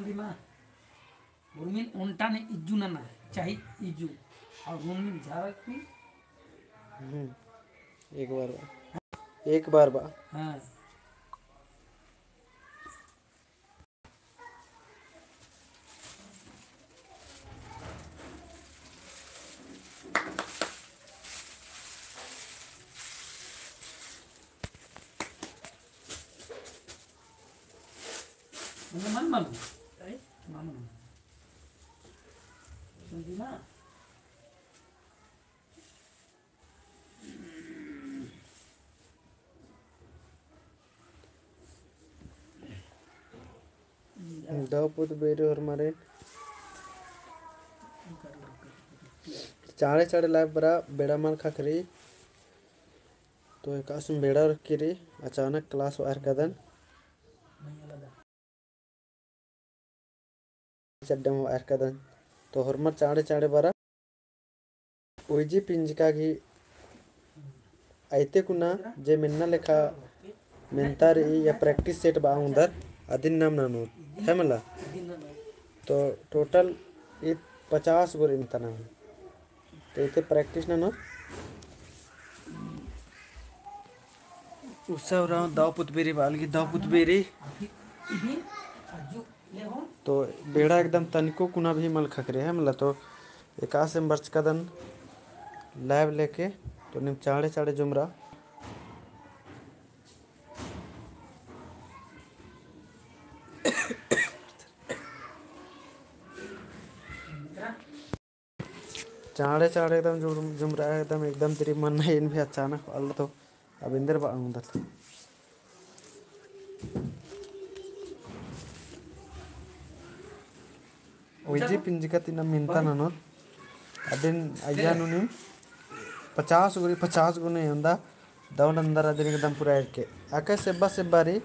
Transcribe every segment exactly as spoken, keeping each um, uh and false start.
दिमा। उर्मिन ओन्टा ने इज्जू नना, चाहे इज्जू। और उर्मिन झारक भी। हम्म, एक बार बा। एक बार बा। हाँ। मन, मन, मन। ऐ? मन, मन। सुन दी ना? दव पुत बेरी होरमारिन चाँड़े चाँड़े live बरा बेड़ा मल ख़क्खरी। तो एकासे बेड़ा रखी रई, अचानक class वायर कदन। चड्डम वायर कदन। तो होरमर चाँड़े चाँड़े बरा उइजी पिंजका गही अइते कुना जे मेन्ना लेखा मेन्ता रई या practice set बआ ओंगदर अदिन नाम ननोत है मला। तो total ईद पचास गो रई मेन्ता नाम। तो इते practice ननोत। उसा उराँव दव पुत बेरी बालगी दव पुत बेरी। तो बेड़ा एकदम तनिको कुना भी मल ख़क्खरे है मला। तो एकासे बरचकदन live लेके। तो नीम चाँड़े चाँड़े जुमरा। चाँड़े चाँड़े एकदम जुम-, जुमरा एकदम, एकदम तेरी मन नहीं इन भी अचानक वाला तो अब इंदर बा अंदर। उइजी पिंजका ती नाम मेन्ता ननोत। अदिन अइय्या नू नीम पचास गो रई, पचास गो नहीं ओन्दा। दव नंदर अदिन एकदम पूरा एरके। अके सेब्बा सेब्बा रई,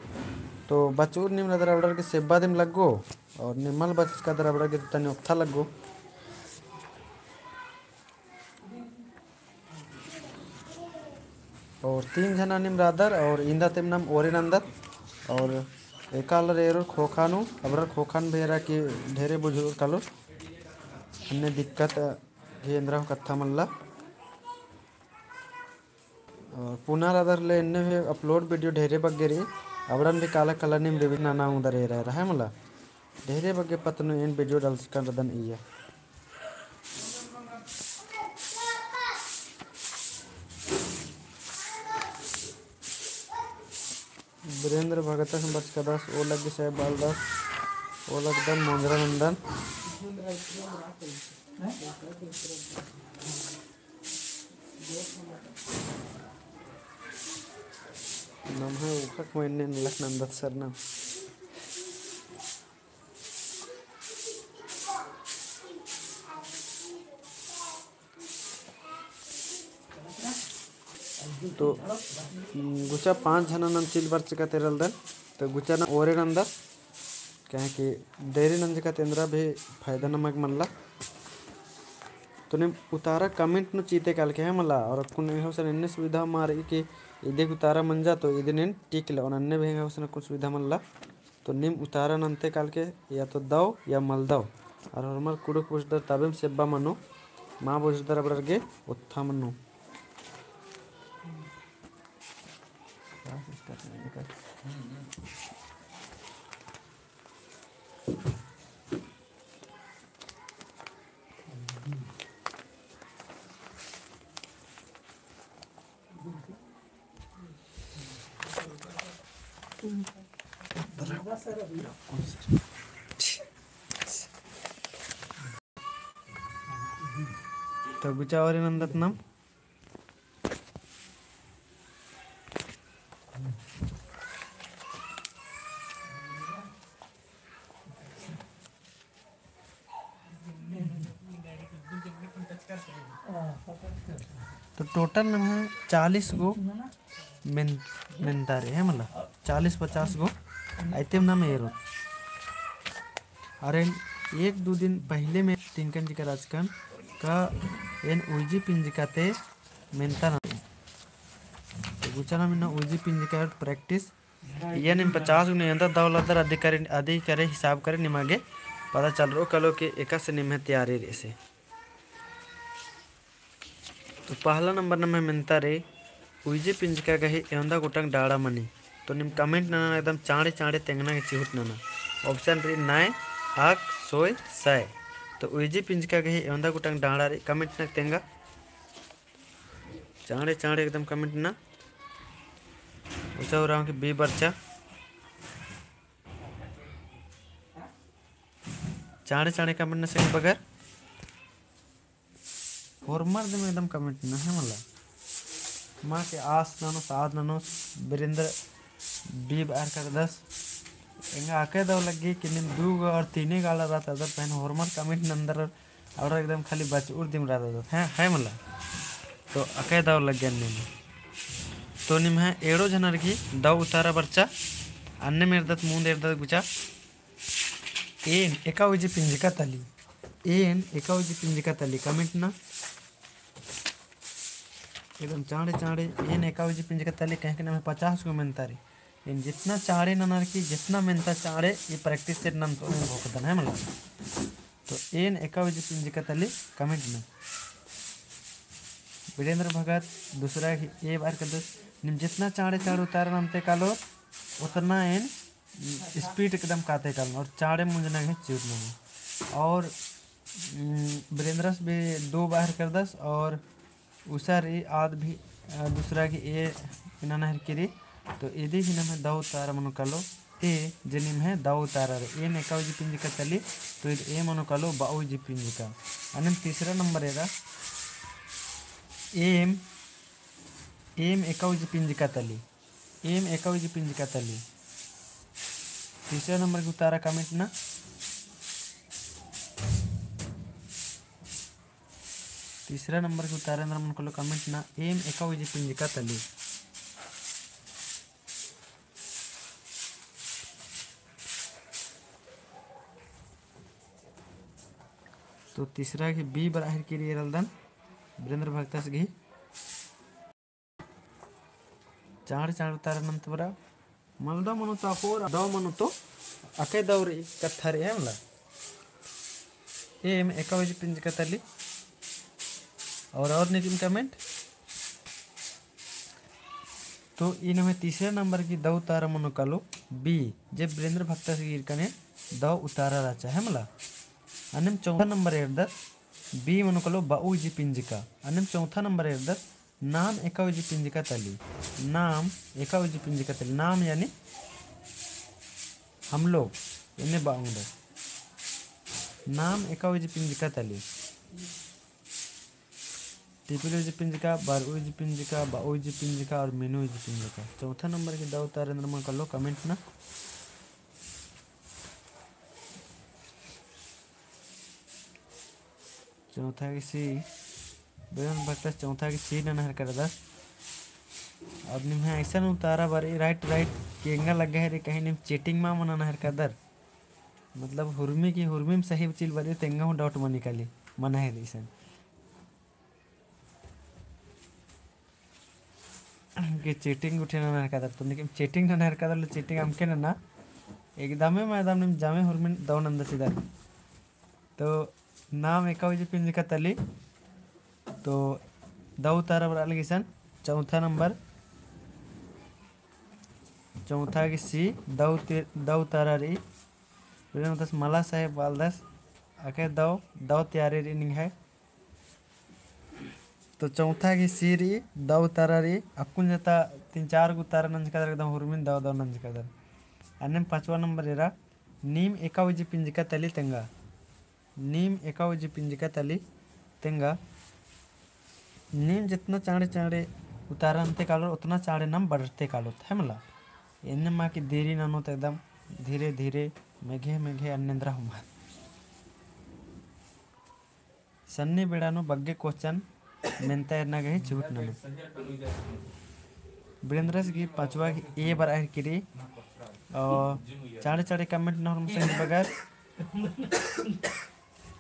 तो बचुर नीम रअदर अबड़र गे सेब्बा दिम लग्गो, और नीम मल बचचकदर अबड़र गे तनी ओत्था लग्गो। और तीन झना नीम रअदर, और इन्दा तेम नाम ओरे नंदर, और एका आलर एरोर ख़ोख़ा नू, अबड़र ख़ोख़ा नू भी एरा कि ढेरे बुझुर कालोर, अन्ने दिक्कत गे एन्दरा हूँ कत्था मल्ला। और पुना रअदर ले एन्ने हूँ upload video ढेरे बग्गे रई, अबड़न भी काला काला नीम revision नना ओंगदर एरा एरा है मला। ढेरे बग्गे पत्त नू एन video डालचकन रअदन इय्या। वीरेंद्र भगतस बरचकदस, ओ लग्गी साहेब बालदस, ओ लगदन मोंजरा नंदन। नम्है उखक मइन्ने नलख नंदत सरना। तो, उम, गुचा पाँच झना नम चिल बरचका तेरलदन, तो गुचा ना ओरे नंदर, काहे कि डेरी नंजका तेंदरा भी फायदा नमक मल्ला। तो नीम उतारा comment नू चीते काल के है मला, और अक्कुन एंग्है गुसन एन्ने सुविधा मारी कि इदिक उतारा मंजा, तो इदिन एन tick ले, और अन्ने भी एंग्है गुसन अक्कुन सुविधा मल्ला। तो नीम उतारा नन्ते काल के या तो दव या मल दव। और होरमर कुँड़ुख़ बुझदर तबेम सेब्बा मनो, मा बुझदर अबड़र गे ओत्था मनो। तो गुचा ओरे नंदत नाम। तो total नम्है चालीस गो मेन-, मेन्ता रई है मला, चालीस पचास गो item नाम एरोत। अरे एक दो दिन पहिले में तिंकन जिकर अचकन का एन उइजी पिंजका ती मेन्ता ना। तो गुचा नाम इन्ना उइजी पिंजका practice इया नीम पचास गुने एवंदा दव लदर अदी करे, अदी करे हिसाब करे निमा गे पता चलरओ कालो कि एकासे निम्है तैयारी रई से। तो पहला नंबर नम्है मेन्ता रई, उइजी पिंजका गही एवंदा गोटंग डाड़ा मनी। तो नीम comment नना एकदम चाँड़े चाँड़े तेंगना गे चिहुट नना। Option रई नय, अक, सोय, सय। तो उइजी पिंजका गही एवंदा गोटंग डाड़ा रई comment नना तेंगा। चाँड़े चाँड़े एकदम comment नना। उसा उराँव के बी बरचा। चाँड़े चाँड़े comment नना से बगर। होरमर दिम एकदम comment नना है मला। मा के आस ननोस, आद ननोस, बिरेंद्र बी बअर करदस। एंगा अकय दव लग्गी कि नीम दू गो और तीने गाड़ा रअदर, पहन होरमर comment नन्दर और एकदम खाली बचउर दिम रअदर। हैं, है मला। तो अकय दव लग्गी अन्ने में। तो निम्है एंड़ो झनर गही दव उतारा बरचा, अन्नेम एरदत मुन्द एरदत गुचा। एन एका उइजी पिंजका तली। एन एका उइजी पिंजका तली। Comment नना। एकदम चाँड़े चाँड़े। एन एका उइजी पिंजका तली कहे के नम्है पचास गो मेन्ता रई। एन जितना चाँड़े ननर की, जितना मेन्ता चाँड़े, ई practice set नन तो एन भोकदन है मला। तो एन एका उइजी पिंजका तली comment नना। बिरेंद्र भगत दूसरा गही ए बअर करदस, नीम जितना चाँड़े चाँड़े उतारा नन्ते कालोर, उतना एन speed एकदम काते कालोन और चाँड़े मुंजना गही चिहुट नना। और, उम, बिरेंद्रस भी दो बअर करदस और उसा रई आद भी, अ, दूसरा गही ए नना हेलरकी रई। तो इदी ही नम्है दव उतारा मनो कालो ए, जे निम्है दव उतारा रई। एन एका उइजी पिंजका तली, तो इद ए मनो कालो बआ उइजी पिंजका। अन्नेम तीसरा नंबर एरा, एम, एम एका उइजी पिंजका तली। एम एका उइजी पिंजका तली। तीसरा नंबर गही उतारा comment नना। तीसरा नंबर गही उतारा एन्दरा मनो कालो comment नना, एम एका उइजी पिंजका तली। तो तीसरा गही बी बरआ हेलरकी रई एरलदन, बिरेंद्र भगतस गही। चाँड़ चाँड़ उतारा नन्त बरा। मलदव मनो तो अख़ोर, दव मनो तो अकय दव रई, कत्था रई, है मला। एम एका उइजी पिंजका तली। और, और नीकिम comment। तो ई नम्है तीसरा नंबर गही दव उतारा मनो कालो बी, जे बिरेंद्र भगतस गही ईरकन दव उतारा रहचा, है मला। अन्नेम चौथा नंबर एरदस बी मनो कालो बआ उइजी पिंजका। अन्नेम चौथा नंबर एरदस नाम एका उइजी पिंजका तली। नाम एका उइजी पिंजका तली। नाम यानी हम लोग, एन्ने बआ ओंगदर। नाम एका उइजी पिंजका तली। टिपिल उइजी पिंजका, बरआ उइजी पिंजका, बआ उइजी पिंजका और मिनू उइजी पिंजका। चौथा नंबर गही दव उतारा एन्दरा मनो कालो comment नना। चौथा गही सी, बिरेंद्र भगतस चौथा गही सी नना हेलरकदस। अब निम्है अइसन उतारा बरई right right कि एंगा लग्गा हेलरी कहीं नीम cheating मा मना नना हेलरकदर। मतलब हुरमी की हुरमीम सही चिल बरई तो एंगा हूँ doubt मनी काली, मना हेलरी अइसन। कि cheating गुट्ठी नना हेलरकदर, तो लेकिन cheating नना हेलरकदर, ले cheating अमके नना, एकदमे मैदान में जामे हुरमिन दव नंदस इदर। तो नाम एका उइजी पिंजका तली, तो दव उतारा बरआ लगी अइसन, चौथा नंबर, चौथा गही सी, दव ती-, दव उतारा रई, बिरेंद्र भगतस मला साहेब बआलदस, अकय दव, दव तैयारी रई निंग्है। तो चौथा गही सी रई, दव उतारा रई, अक्कुन जता तीन चार गो उतारा नंजकादर एकदम हुरमिन दव दव नंजकादर। अन्नेम पाँचवा नंबर एरा, नीम एका उइजी पिंजका तली तेंगा। नीम एका उइजी पिंजका तली तेंगा। नीम जितना चाँड़े चाँड़े उतारा नन्ते कालोर, उतना चाँड़े नाम बढ़ते कालोत, है मला। एन्ने मा कि देरी ननोत एकदम धीरे धीरे, मेघे मेघे अन्ने एन्दरा हूँ मा। सन्नी बेड़ा नू बग्गे question मेन्ता एरना गही चिहुट नना। बिरेंद्रस गही पाँचवा गही ए बरआ हेलरकी रई। और चाँड़े चाँड़े comment नना हुरमर संगी बगर।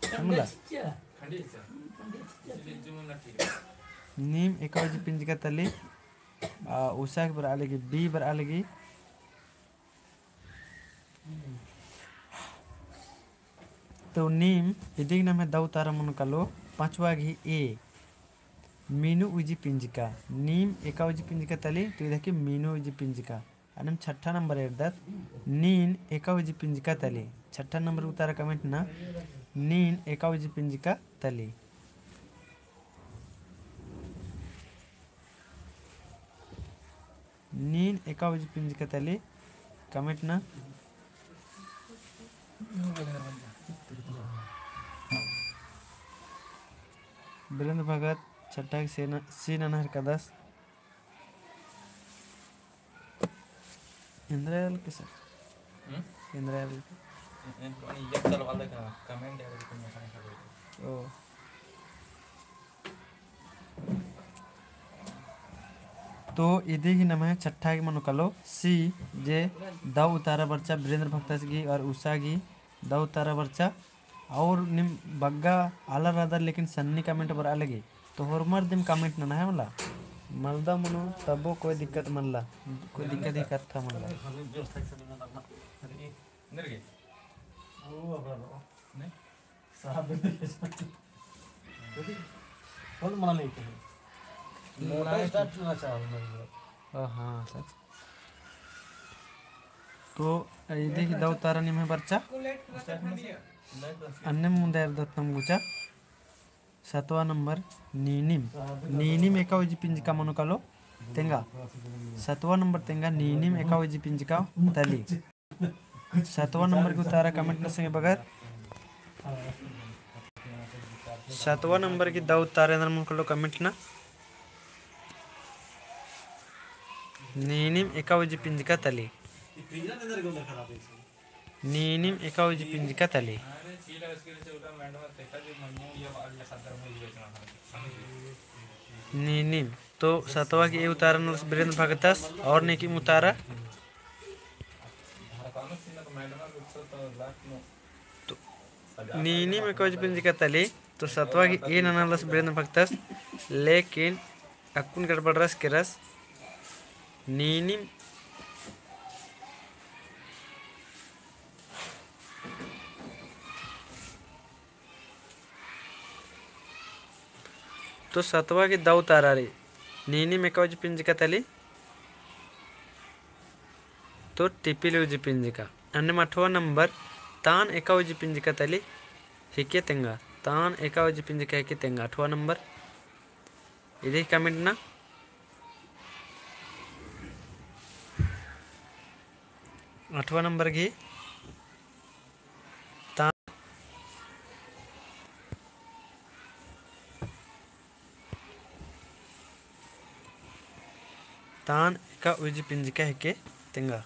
है मला। नीम एका उइजी पिंजका तली। आ, उसा गही बरआ लगी, बी बरआ लगी। तो नीम इदिग नम्है दौ उतारा मनो कालो पाँचवा गही ए। मीनू उजी पिंजका। नीम एका उजी पिंजका तली, तो इदा की मीनू उजी पिंजका। अन्नेम छठा नंबर एरदत, नीन एका उजी पिंजका तली। छठा नंबर उतारा comment ना, नीन एका उजी पिंजका तली। नीन एका उजी पिंजका तली, comment ना। बिरेंद्र भगत छठा के सीन, सीन ननहर कदस। इंद्रायल के सर? हम्म? इंद्रायल के? इन, इन, इन, ये चल वाले का comment है, लेकिन मैं खाने खा गई। ओ। तो इदी ही नम्है छठा के मनो कालो सी जे दौ उतारा बरचा बिरेंद्र भगतस गही और उषा गही दौ उतारा बरचा। और नीम बग्गे आलर रअदर लेकिन सन्नी comment बरआ लगी। तो होरमर दिम comment नना है मला। मलदा मनो तबो कोई दिक्कत मल्ला। कोई दिक्कत ही कत्था मल्ला। कौन मना नहीं कहे? मोटर start ना चाहो, मतलब। ओ हाँ, सच। तो इदी ही दौ उतारा नीम है बरचा। अन्नेम मुन्दा एरदत नाम गुचा। सतवा नंबर नीनिम। नीनिम एका उजी पिंजका मनो कालो तेंगा। सतवा नंबर तेंगा नीनिम एका उजी पिंजका तली। सतवा नंबर गही उतारा comment ना संगे बगर। सतवा नंबर गही दौ उतारा एन्देर मनो कालो comment ना। नीनिम एका उजी पिंजका तली। नीनिम एका उजी पिंजका तली। नीनिम। तो सतवा गही उतारा ननलस बिरेंद्र भगतस और नीकिम उतारा। तो नीनिम एका उजी पिंजका तली, तो सतवा गही ए ननलस बिरेंद्र भगतस, लेकिन अक्कुन गड़बड़रस केरस। नीनिम तो सतवा गही दौ उतारा रई, नीनिम एका उजी पिंजका तली, तो टिपिल उजी पिंजका। अन्नेम अठवा नंबर, तान एका उजी पिंजका तली, हिके तेंगा। तान एका उजी पिंजका हिके तेंगा। अठवा नंबर, इदी comment ना। अठवा नंबर गही तान, तान एका उजी पिंजका हिके तेंगा।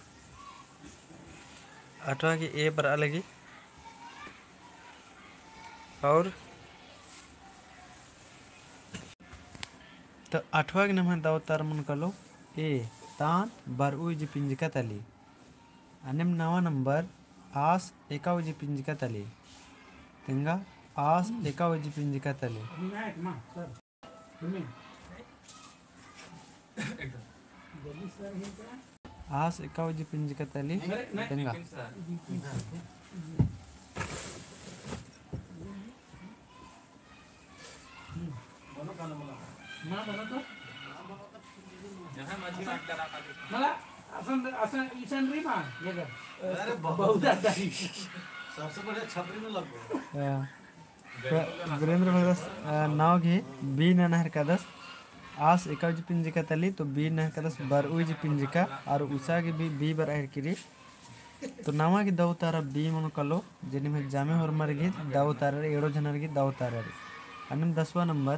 अठवा गही ए बरआ लगी। और तो अठवा गही नम्है दौ उतारा मनो कालो ए, तान बरऊ उजी पिंजका तली। अन्नेम नवा नंबर, आस एका उजी पिंजका तली। तेंगा, आस एका उजी पिंजका तली। आस एका उजी पिंजका तली। तेंगा। मला असन, असन इसन रई मा, ये कर। अरे बहुत। बहुत ज्यादा ही। सबसे बढ़िया छपरी में लग गया। हाँ। तो बिरेंद्र भगतस, अ, नौ गही बी ननहर कदस। आस एका उजी पिंजका तली, तो बी ननहर कदस बरऊ उजी पिंजका, और उषा गही बी, बी बरआ हेलरकी रई। तो नवा गही दौ उतारा बी मनो कालो, जे निम्है जामे होरमर गही दौ उतारा रई, एंड़ो झनर गही दौ उतारा रई। अन्नेम दसवा नंबर,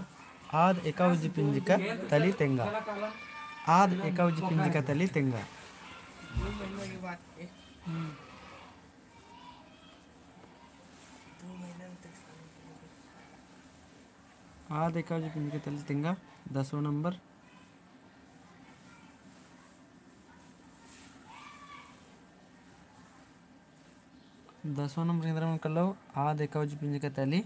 आद एका उजी पिंजका तली तेंगा। आद एका उजी पिंजका तली तेंगा। आद एका उजी पिंजका तली तेंगा, दसवा नंबर। दसवा नंबर एन्देर मनो कालो, आद एका उजी पिंजका तली।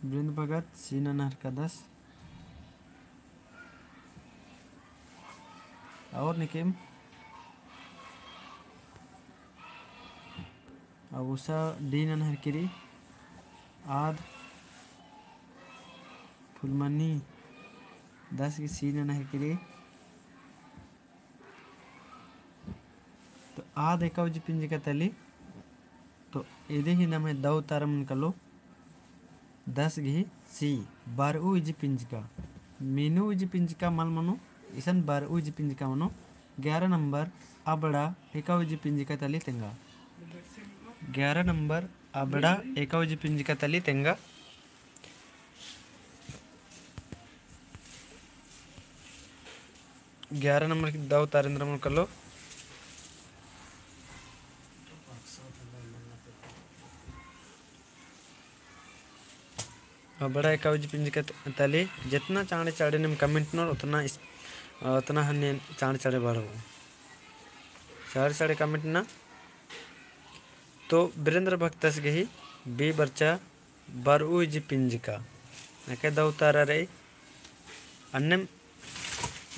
बिरेंद्र भगत, सी ननहर कदस। और निकिम अब उसा D नना हेलरकी रई। आद फुलमनी दस गही C नना हेलरकी रई। तो आद एका उज्जी पिंजका तली। तो इदी ही नम्है दौ उत्तर मनो कालो दस गही C, बारह उज्जी पिंजका। मीनू उज्जी पिंजका मल मनो, इसन बारह उज्जी पिंजका मनो। ग्यारह नंबर, अबड़ा एका उज्जी पिंजका तली तेंगा। ग्यारह नंबर, अबड़ा एका उज्जी पिंजका तली तेंगा। ग्यारह नंबर गही दौ उत्तर एन्दरा मनो कालो। अबड़ा एका उज्जी पिंजका तली, जेतना चाँड़े चाँड़े नीम comment ननोर, ओतना इस-, ओतना हन्ने चाँड़े चाँड़े बढ़ो। चाँड़े चाँड़े comment नना। तो बिरेंद्र भक्तस गही B बरचा बारह उज्जी पिंजका। एका दौ उत्तर रई। अन्नेम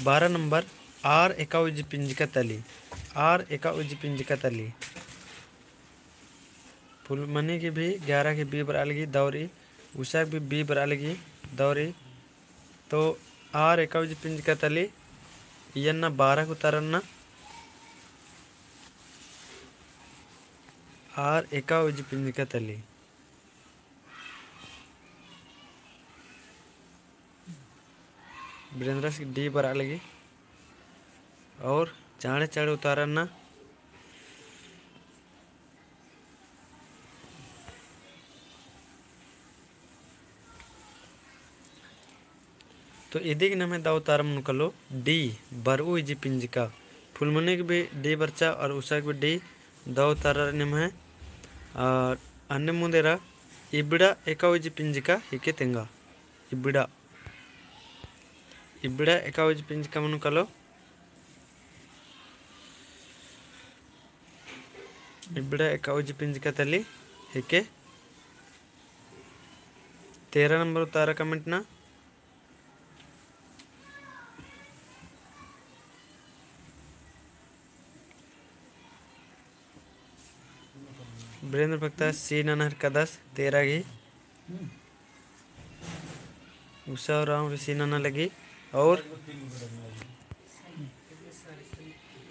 बारह नंबर, आर एका उज्जी पिंजका तली। आर एका उज्जी पिंजका तली। फुलमनी गही भी ग्यारह गही B बरआ लगी दौ रई, उसा गही भी B बरआ लगी दौ रई। तो आर एका उज्जी पिंजका तली, इयन्ना बारह गही उत्तर नना। आर एका उज्जी पिंजका तली। बिरेंद्रस D बरआ लगी। और चाँड़े चाँड़े उत्तर नना। तो इदी गही नम्है दौ उत्तर मनो कालो D, बारह उज्जी पिंजका। फुलमनी गही भी D बरचा और उसा गही भी D, दौ उत्तर निम्है। और अन्नेम मुन्देरा इबड़ा एका उज्जी पिंजका हिके तेंगा। इबड़ा, इबड़ा एका उज्जी पिंजका मनो कालो। इबड़ा एका उज्जी पिंजका तली हिके। तेरह नंबर उत्तर comment नना। बिरेंद्र भक्तस C नना हेलरकदस, तेरह गही। उषा उराँव भी C नना लगी। और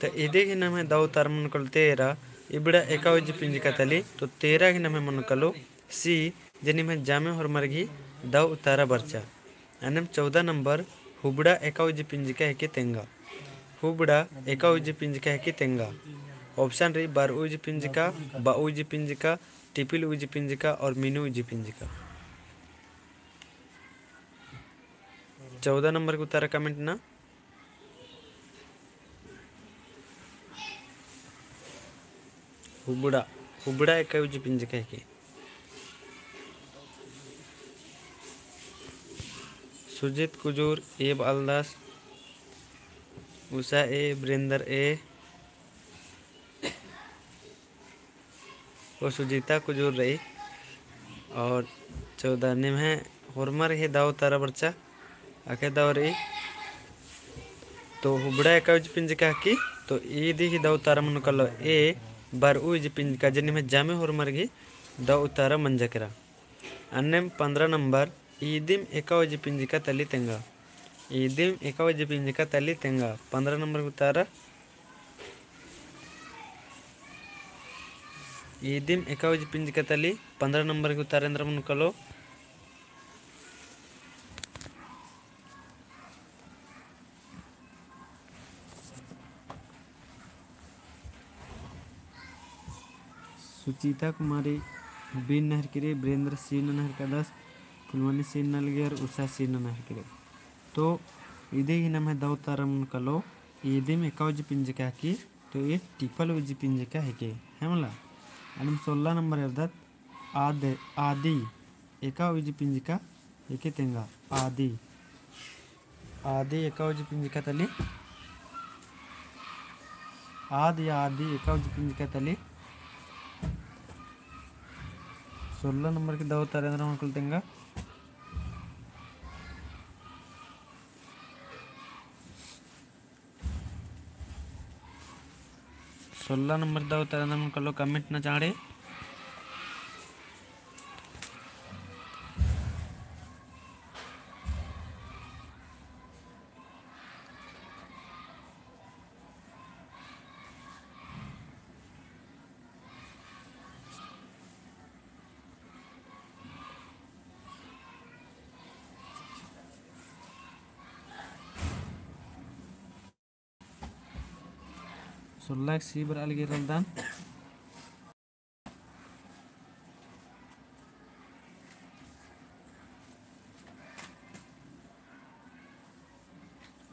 तो इदी गही नम्है दौ उत्तर मनो कालो तेरह, इबड़ा एका उज्जी पिंजका तली, तो तेरह गही नम्है मनो कालो C, जे निम्है जामे होरमर गही दौ उत्तर बरचा। अन्नेम चौदह नंबर, हुबड़ा एका उज्जी पिंजका हिके तेंगा। हुबड़ा एका उज्जी पिंजका हिके तेंगा। Option रई बारह उज्जी पिंजका, बाऊ उज्जी पिंजका, टिपिल उज्जी पिंजका और मीनू उज्जी पिंजका। चौदह नंबर गही उत्तर comment नना। हुबड़ा, हुबड़ा एका उज्जी पिंजका हिके। सुजीत कुजूर A बआलदस, उषा A, बिरेंद्र A, ओ सुजीता कुजूर रई। और चौदह निम्है होरमर गही दौ उत्तर बरचा, अकय दौ रई। तो हुबड़ा एका उज्जी पिंजका हिके, तो इदी गही दौ उत्तर मनो कालो A, बारह उज्जी पिंजका, जे निम्है जामे होरमर गही दौ उत्तर मंजा केरा। अन्नेम पन्द्रह नंबर, ईदिम एका उज्जी पिंजका तली तेंगा। ईदिम एका उज्जी पिंजका तली तेंगा। पन्द्रह नंबर गही उत्तर। ईदिम एका उज्जी पिंजका तली, पन्द्रह नंबर गही उत्तर एन्दरा मनो कालो। सुचिता कुमारी B नना हेलरकी रई, बिरेंद्र C नना हेलरकदस, फुलमनी C नना लगी और उषा C नना हेलरकी रई। तो इदी गही नम्है दौ उत्तर मनो कालो, ईदिम एका उज्जी पिंजका हिके, तो ई टिपल उज्जी पिंजका हिके, है मला। अन्नेम सोलह नंबर एरदत, आद, आदि एका उज्जी पिंजका हिके तेंगा। आदि, आदि एका उज्जी पिंजका तली। आद या आदि एका उज्जी पिंजका तली। सोलह नंबर गही दौ उत्तर एन्दरा मनो कालो तेंगा। सोलह नंबर दौ उत्तर एन्दरा मनो कालो, comment नना चाँड़े। सोलह सी बरआ लगी रअदन।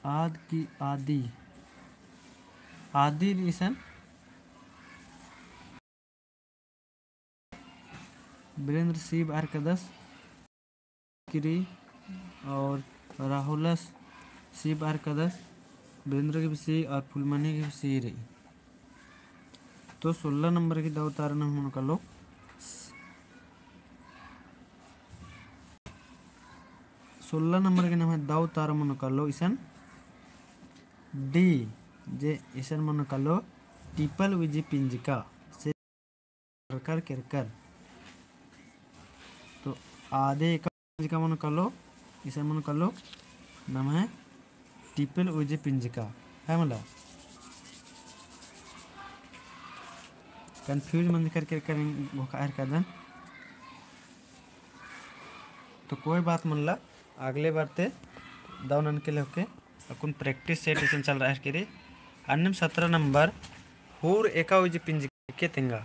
आद की आदि, आदि रई इसन। वीरेंद्र सी बअर कदस किरी और राहुलस सी बअर कदस, वीरेंद्र की भी सी और फुलमनी की भी सी रई। तो सोलह नंबर की दव तारा नम्है मनो कालो। सोलह नंबर की नम्है दव तारा मनो कालो इसन डी, जे इसन मनो कालो टिपल उइजी पिंजका से केरकर केरकर। तो आदे एका पिंजका मनो कालो, इसन मनो कालो नम्है टिपल उइजी पिंजका, है मला? Confuse मंजकर केरकर घोखा अहर कादन। तो कोई बात मल्ला, अगले बार ते दव ननके लेके अक्कुन practice set इसन चलरआ अहर केरी। अन्नेम सतरा नंबर, हूर एका उइजी पिंजका हिके तेंगा।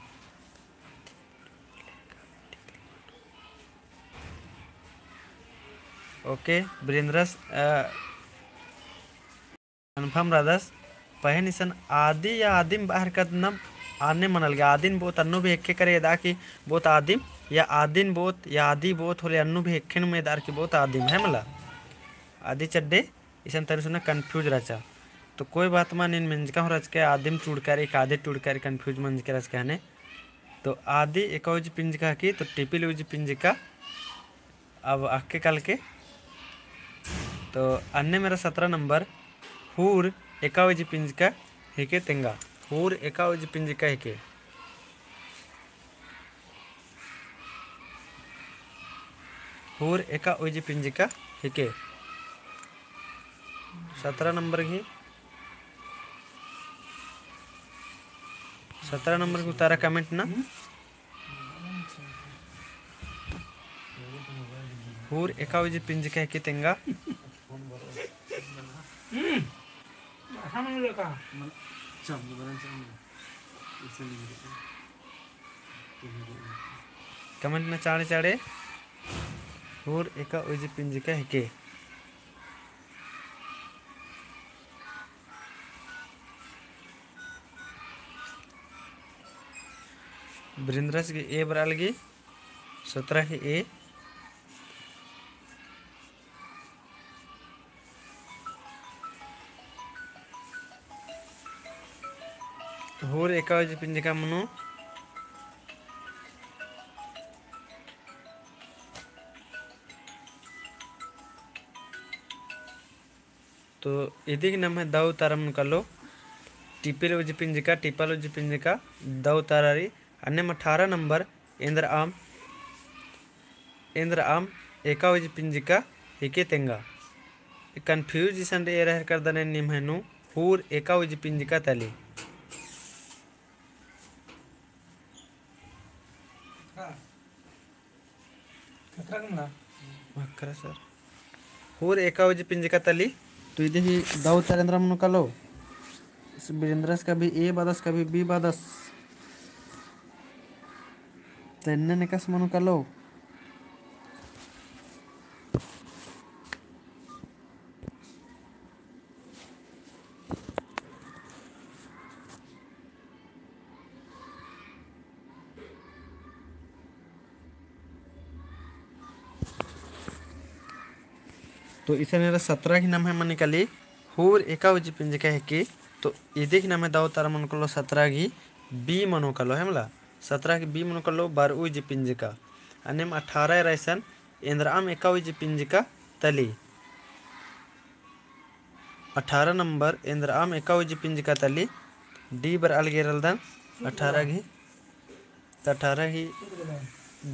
OK, वीरेंद्रस, अ, confirm रअदस, पहें इसन आदि या आदिम बअर कदनम आने मना लगी। आदिन बहुत अन्नु भी हेक्खे करे एदा की बहुत आदिम, या आदिन बहुत या आदि बहुत होले अन्नु भी हेक्खेन में एदार की बहुत आदिम, है मला? आदि चड्डे इसन तनी सुना confuse रहचा। तो कोई बात मा, नीन मेंजका हूँ रहचके आदिम टूड़कारी, का आदि टूड़कारी confuse मंजके रहचके हने। तो आदि एका उइजी पिंजका हिके, तो टिपल उइजी पिंजका। अब अक्के कालके। तो अन्नेम एरा सतरा नंबर, हूर एका उइजी पिंजका हिके तेंगा। हूर एका उइजी पिंजका हिके। हूर एका उइजी पिंजका हिके। सतरा नंबर गही, सतरा नंबर गही उतारा comment ना। हूर एका उइजी पिंजका हिके तेंगा। Comment ना चाड़े चाड़े। हूर एका उइजी पिंजका हिके। वीरेंद्रस गही A बरआ लगी, सतरा ही A। हूर एका उइजी पिंजका मनो। तो इदिक नम्है दव उतारा मनो कालो, टिपल उइजी पिंजका, टिपल उइजी पिंजका दव उतारा रई। अन्नेम अठारह नंबर, एन्द्रआम, एन्द्रआम एका उइजी पिंजका हिके तेंगा। Confuse इसन रई एरा हेरकर दने निम्है नू, हूर एका उइजी पिंजका तली। हाँ। खतरा कमला। मखरा सर। हूर एका उइजी पिंजका तली। तो इदे ही दव उतारा एन्द्रा मनो कालो। वीरेंद्रस कभी A बअदस, कभी B बअदस। तो एन्ने नेकस मनो कालो। तो इसन एरा सतरा गही नम्है मनी काली, हूर एका उइजी पिंजका हिके। तो इदे गही नम्है दव उतारा मनो कालो सतरा गही B मनो कालो, है मला? सतरा गही B मनो कालो, बरऊ उइजी पिंजका। अन्नेम अठारह एरा इसन एन्द्रआम एका उइजी पिंजका तली। अठारह नंबर एन्द्रआम एका उइजी पिंजका तली। D बरआ लगी एरा लगदन। अठारह गही, तो अठारह गही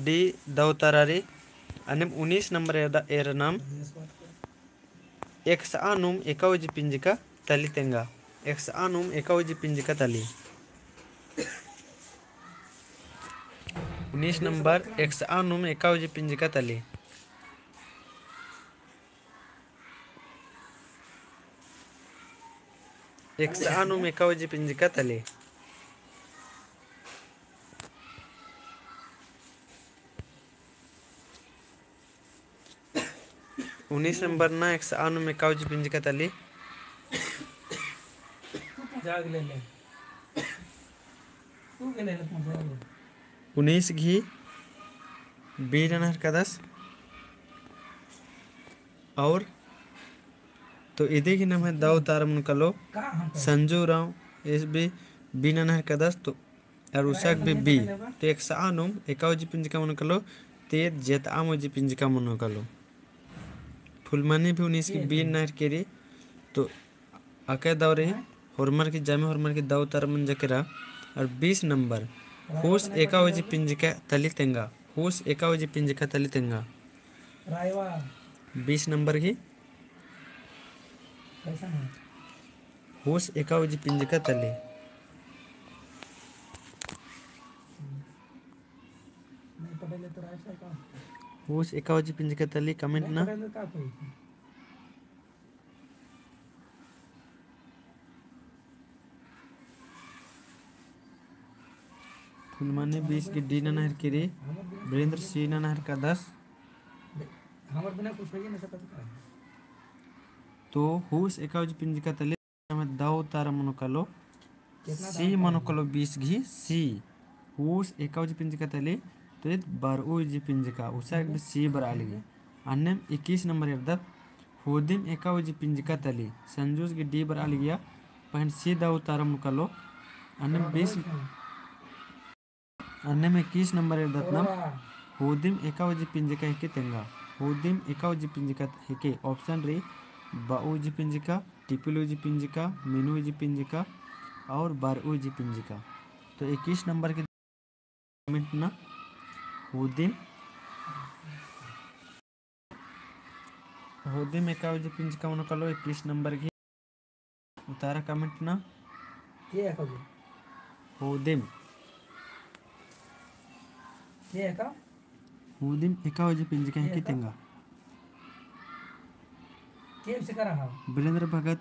D दव उतारा रई। अन्नेम उन्नीस नंबर एरा, एरा नाम एकसआ नुम एका उइजी पिंजका तली तेंगा। एकसआ नुम एका उइजी पिंजका तली। उन्नीस नंबर, एकसआ नुम एका उइजी पिंजका तली। एकसआ नुम एका उजी पिंजका तली। उन्नीस नंबर ना एकसआ नुम एका उजी पिंजका तली। जाग ले ले। तू के ले ले, तू जाग ले। उन्नीस गही B नना हरकदस। और तो इदी गही नम्है दौ उतारा मनो कालो। संजू उराँव, ईस भी B नना हरकदस, तो और उसाक भी B। तो एकसआ नुम एका उजी पिंजका मनो कालो, तो ईद जेतआ उजी पिंजका मनो कालो। फुलमनी भी उन्नीस गही B नना हरकी रई, तो अकय दौ रई, होरमर गही जामे होरमर गही दौ उतारा मंजा केरा। और बीस नंबर, हुस एका उजी पिंजका तली तेंगा, हुस एका उजी पिंजका तली तेंगा। बीस नंबर गही हुस एका उजी पिंजका तली। हुस एका उजी पिंजका तली comment ना। फुलमनी बीस गही D नना हरकी रई, वीरेंद्र C नना हरकदस। तो हुस एका उजी पिंजका तली नम्है दौ उतारा मनो कालो, C मनो कालो, बीस गही C। हुस एका उजी पिंजका तली, तो ईद बारह उजी पिंजका, उसाक भी C बरआ लगी। अन्नेम इक्कीस नंबर एरदत, हुदिम एका उजी पिंजका तली, संजूस गही D बरआ लगिया, पहें C दौ उतारा मनो कालो। अन्नेम बीस अन्नेम इक्कीस नंबर एरदत नाम, हुदिम एका उजी पिंजका हेके तेंगा। हुदिम एका उजी पिंजका हेके, option रई, बऊ उजी पिंजका, टिपिल उजी पिंजका, मिनु उजी पिंजका और बारह उजी पिंजका। तो इक्कीस नंबर गही comment ना, हुदिम हुदिम एका उजी पिंजका मनो कालो इक्कीस नंबर गही। उतारा comment ना। के एका उजी? हुदिम। के एका? हुदिम एका उजी पिंजका हेके तेंगा। के से करा हा? वीरेंद्र भगत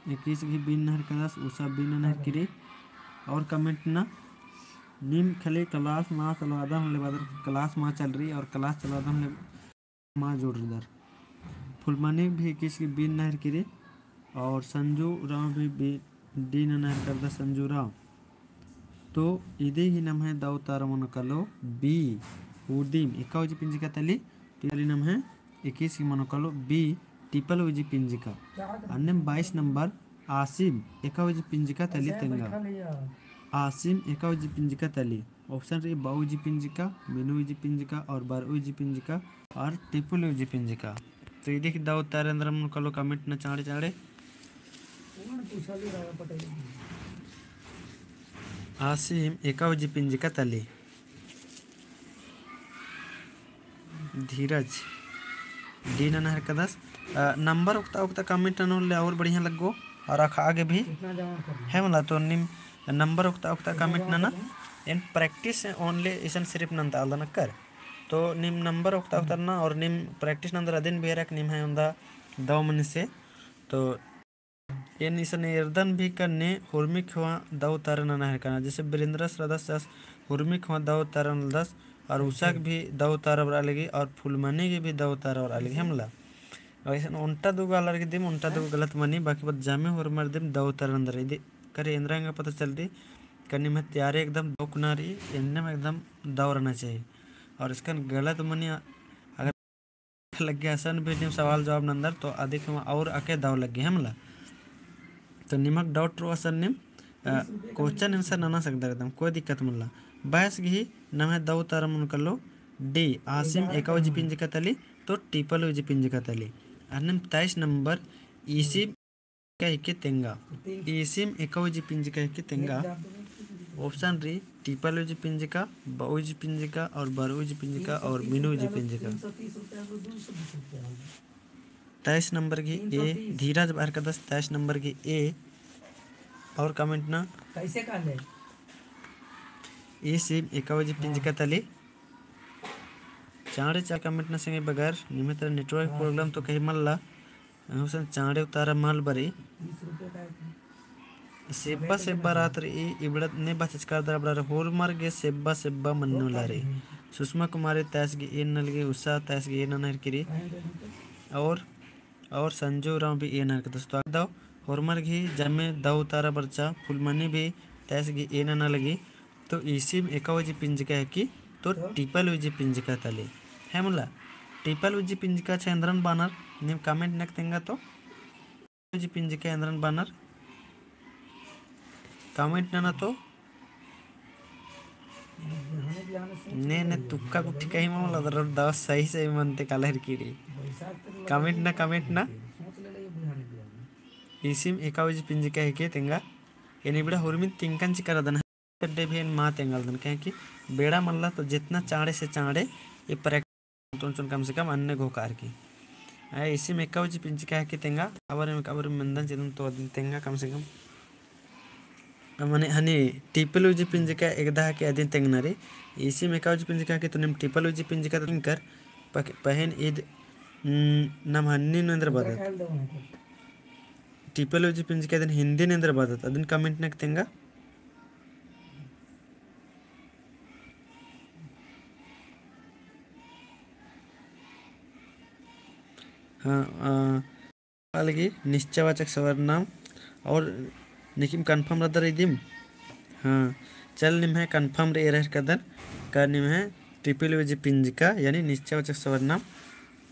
इक्कीस गही B नना हरकदस, उषा B नना हरकी रई। और comment ना। नीम खाली class मा चलवादन होले बअदर, class मा चल रई और class चलवादन होले मा जोड़रदर। फुलमनी भी इक्कीस गही B नना हरकी रई और संजू उराँव भी B, D नना हरकदस संजू उराँव। तो इदी गही नम्है दौ उतारा मनो कालो B, हुदिम एका उजी पिंजका तली, तो इदी नम्है इक्कीस गही मनो कालो B, टिपल उजी पिंजका। अन्नेम बाईस नंबर आसिम एका उजी पिंजका तली तेंगा। आसिम एका उजी पिंजका तली। Option रई बऊ उजी पिंजका, मिनु उजी पिंजका और बारह उजी पिंजका और टिपल उजी पिंजका। तो इदी गही दौ उतारा एन्दरा मनो कालो comment ना चाँड़े चाँड़े। आसिम एका उजी पिंजका तली। धीरज D नना हरकदस। अ, नंबर ओक्ता ओक्ता comment ननोर ले और बढ़िया लग्गो और अख़ा गे भी। है मला तो नीम नंबर ओक्ता ओक्ता comment नना। एन practice only इसन सिर्फ नन्ता आलदन अक्कर। तो नीम नंबर ओक्ता ओक्ता ना और नीम practice नन्दर अदिन बेहरक नीम है उन्दा दौ मनी से। तो एन इसन एरदन भी का ने हुरमी ख़ेवा दौ उतारा नना हरकना। जैसे वीरेंद्रस रअदस आस हुरमी ख़ेवा दौ उतारा नलदस और उषाक भी दौ उतारा बरआ लगी और फुलमनी गही भी दौ उतारा बरआ लगी, है मला। और इसन ओन्टा दुगो आलर गही दिम ओन्टा दुगो गलत मनी, बाकी बाद जामे होरमर दिम दौ उतारा नन्दर। इदी करे एन्दरा एंगा पता चलदी का नीम तैयारी एकदम दौ कुना रई, एन्नेम एकदम दौ रहना चाहिए। और इसकन गलत मनी अगर लग्गे असन भी नीम सवाल जवाब नन्दर तो अदिक मा और अके दौ लग्गे, है मला। तो निमक doubt रओ असन नीम, अ, question answer नना सकदर एकदम, कोई दिक्कत मल्ला। बाईस गही नम्है दौ उतारा मनो कालो D, आसिम एका उजी पिंजका तली, तो टिपल उजी पिंजका तली। अन्नेम तेईस नंबर, ईसिम एका हेके तेंगा। ईसिम एका उजी पिंजका हेके तेंगा। Option रई टिपल उजी पिंजका, बऊ उजी पिंजका और बारह उजी पिंजका और मिनु उजी पिंजका। तेईस नंबर गही A, धीरज बअर कदस तेईस नंबर गही A। और comment ना। कैसे कहले? ईसिम एका उजी पिंजका तली। चाँड़े चाँड़े comment ना संगे बगर, निम्है तरह network problem तो कहीं मल्ला। अहुसन चाँड़े उतारा मल बरई। तीस रुपये का है। सेब्बा सेब्बा रात रई, इबड़ा ने बचचका दरा बड़ा रई, होरमर गे सेब्बा सेब्बा मन्नु ला रई। सुषमा कुमारी तैस गे एन नलगी, उषा तैस गे एन ननर किरी। और, और संजू राव भी एन ननर किरी। दोस्तों, दव होरमर गे जमे दव उतारा बरचा, फुलमनी भी तैस गे एन नलगी। तो ईसिम एका उजी पिंजका है कि, तो टिपल उजी पिंजका तली। है मला, टिपल उजी पिंजका छे एन्दरन बानर, नीम comment नक तेंगा तो। उजी पिंजका एन्दरन बानर comment नना तो। ने, ने तुक्का गुट्ठी कही मल लदर दव सही सही मनते कालर किरी। Comment ना, comment ना। ईसिम एका उजी पिंजका है के तेंगा। एन इबड़ा हुरमिन तिंकन चिकर अदन। चड्डे भी एन मा तेंगलदन, काहे कि बेड़ा मल्ला तो जितना चाँड़े से चाँड़े ये practice चुन कम से कम अन्ने घोकार की। आ, इसी में एका उजी पिंजका है कि तेंगा, अबर में, अबर में मेंदन चिदन तो अदिन तेंगा कम से कम। मने हनी टिपल उजी पिंजका एकदा है कि अदिन तेंगना रई। इसी में एका उजी पिंजका है कि तो नीम टिपल उजी पिंजका तो तेंगकर पक-, पहें ईद, हम्म, नम हन्नी नू एन्दर बअदत। टिपल उजी पिंजका अदिन हिंदी नू एन्दर बअदत, अदिन comment नक तेंगा। हाँ, आ, अलगी निश्चयवाचक सर्वनाम और निकिम confirm रअदर इदिम। हाँ, चल निम्है confirm रई एरहर कदन का निम्है टिपल उजी पिंजका यानी निश्चयवाचक सर्वनाम।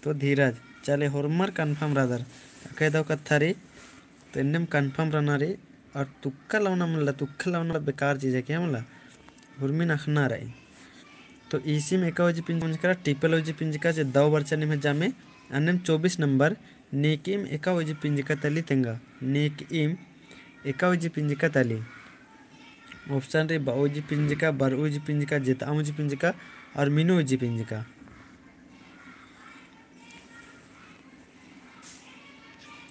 तो धीरज, चले होरमर confirm रअदर। अकय दव कत्था रई, तो एन्नेम confirm रअना रई। और तुक्का लवना मला, तुक्का लवना बेकार चीज है क्या मला? हुरमिन अख़ना रई। तो ईसिम एका उजी पिंजका, टिपल उजी पिंजका जे दव बरचा निम्है जामे, अन्नेम चौबीस नंबर, नेकइम एका उजी पिंजका तली तेंगा। नेकइम एका उजी पिंजका तली। Option रई बऊ उजी पिंजका, बरऊ उजी पिंजका, जेतआम उजी पिंजका और मिनू उजी पिंजका।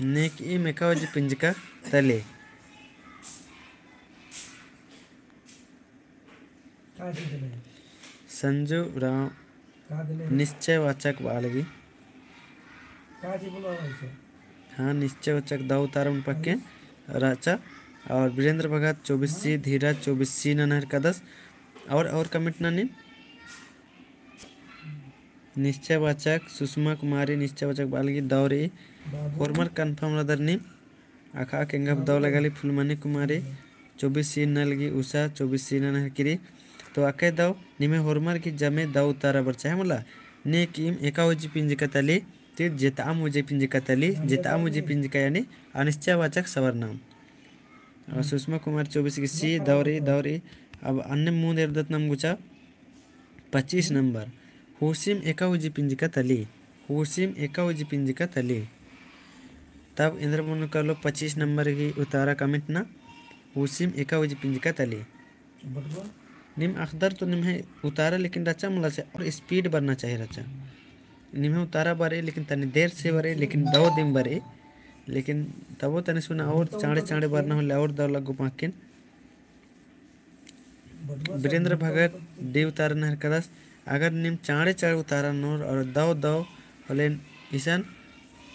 नेकइम एका उजी पिंजका तली। संजू राव निश्चयवाचक बआ लगी। हाँ, निश्चयवाचक दव उतारा मने पक्के रहचा। और वीरेंद्र भगत चौबीस सी, धीरज चौबीस सी ननर कदस। और, और comment ननी। निश्चयवाचक सुषमा कुमारी निश्चयवाचक बआ लगी दव रई। होरमर confirm रअदर नीम। अख़ा केंगा दव लगा लगी फुलमनी कुमारी चौबीस सी नलगी, उषा चौबीस सी ननर किरी। तो अकय दव निम्है होरमर गे जमे दव उतारा बरचा है मला। नेकइम एका उजी पिंजका तली, ते जेतआम उजी पिंजका तली, जेतआम उजी पिंजका यानी अनिश्चयवाचक सर्वनाम। और सुषमा कुमारी चौबीस गे सी दव रई, दव रई। अब अन्नेम मुन्द एरदत नम गुचा। पच्चीस नंबर, होसिम एका उजी पिंजका तली, होसिम एका उजी पिंजका तली। तब एन्दर मनो कालो पच्चीस नंबर गही उतारा comment ना, होसिम एका उजी पिंजका तली। नीम अख़दर तो निम्है उतारा लेकिन रहचा मला से और speed बरना चाहिए रहचा। निम्है उतारा बरई लेकिन तनी देर से बरई, लेकिन दव दिम बरई, लेकिन तबो तनी सुना और चाँड़े चाँड़े बरना होले और दव लग्गो पाकिन। वीरेंद्र भगत डी उतारा ननर कदस, अगर नीम चाँड़े चाँड़े उतारा ननोर और दव दव होले इसन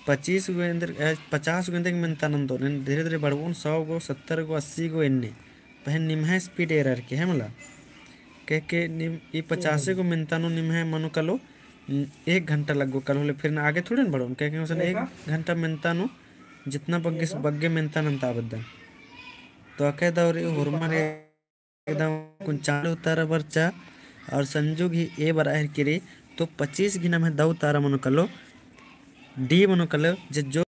पच्चीस गो एन्देर, ए, पचास गो एन्देर मेन्ता नन्दोन, एन धीरे धीरे बढ़बोन, सौ गो, सत्तर गो, अस्सी गो एन्ने। पहें निम्है speed एरर की है मला। काहे कि नीम ई पचासे गो मेन्ता नू निम्है मनो कालो, उम, एक घंटा लग्गो कालो होले, फिर ना आगे थोड़े ना बढ़ोन, काहे कि हुसन एक घंटा मेन्ता नू जितना बग्गे से बग्गे मेन्ता नन्ता आबद्दन। तो अकय दव रई होरमर एकदम कुन चाँड़े उतारा बरचा और संजू गही ए बरआ हेलरकी रई, तो पच्चीस गही नम्है दव उतारा मनो कालो, डी मनो कालो, जे जो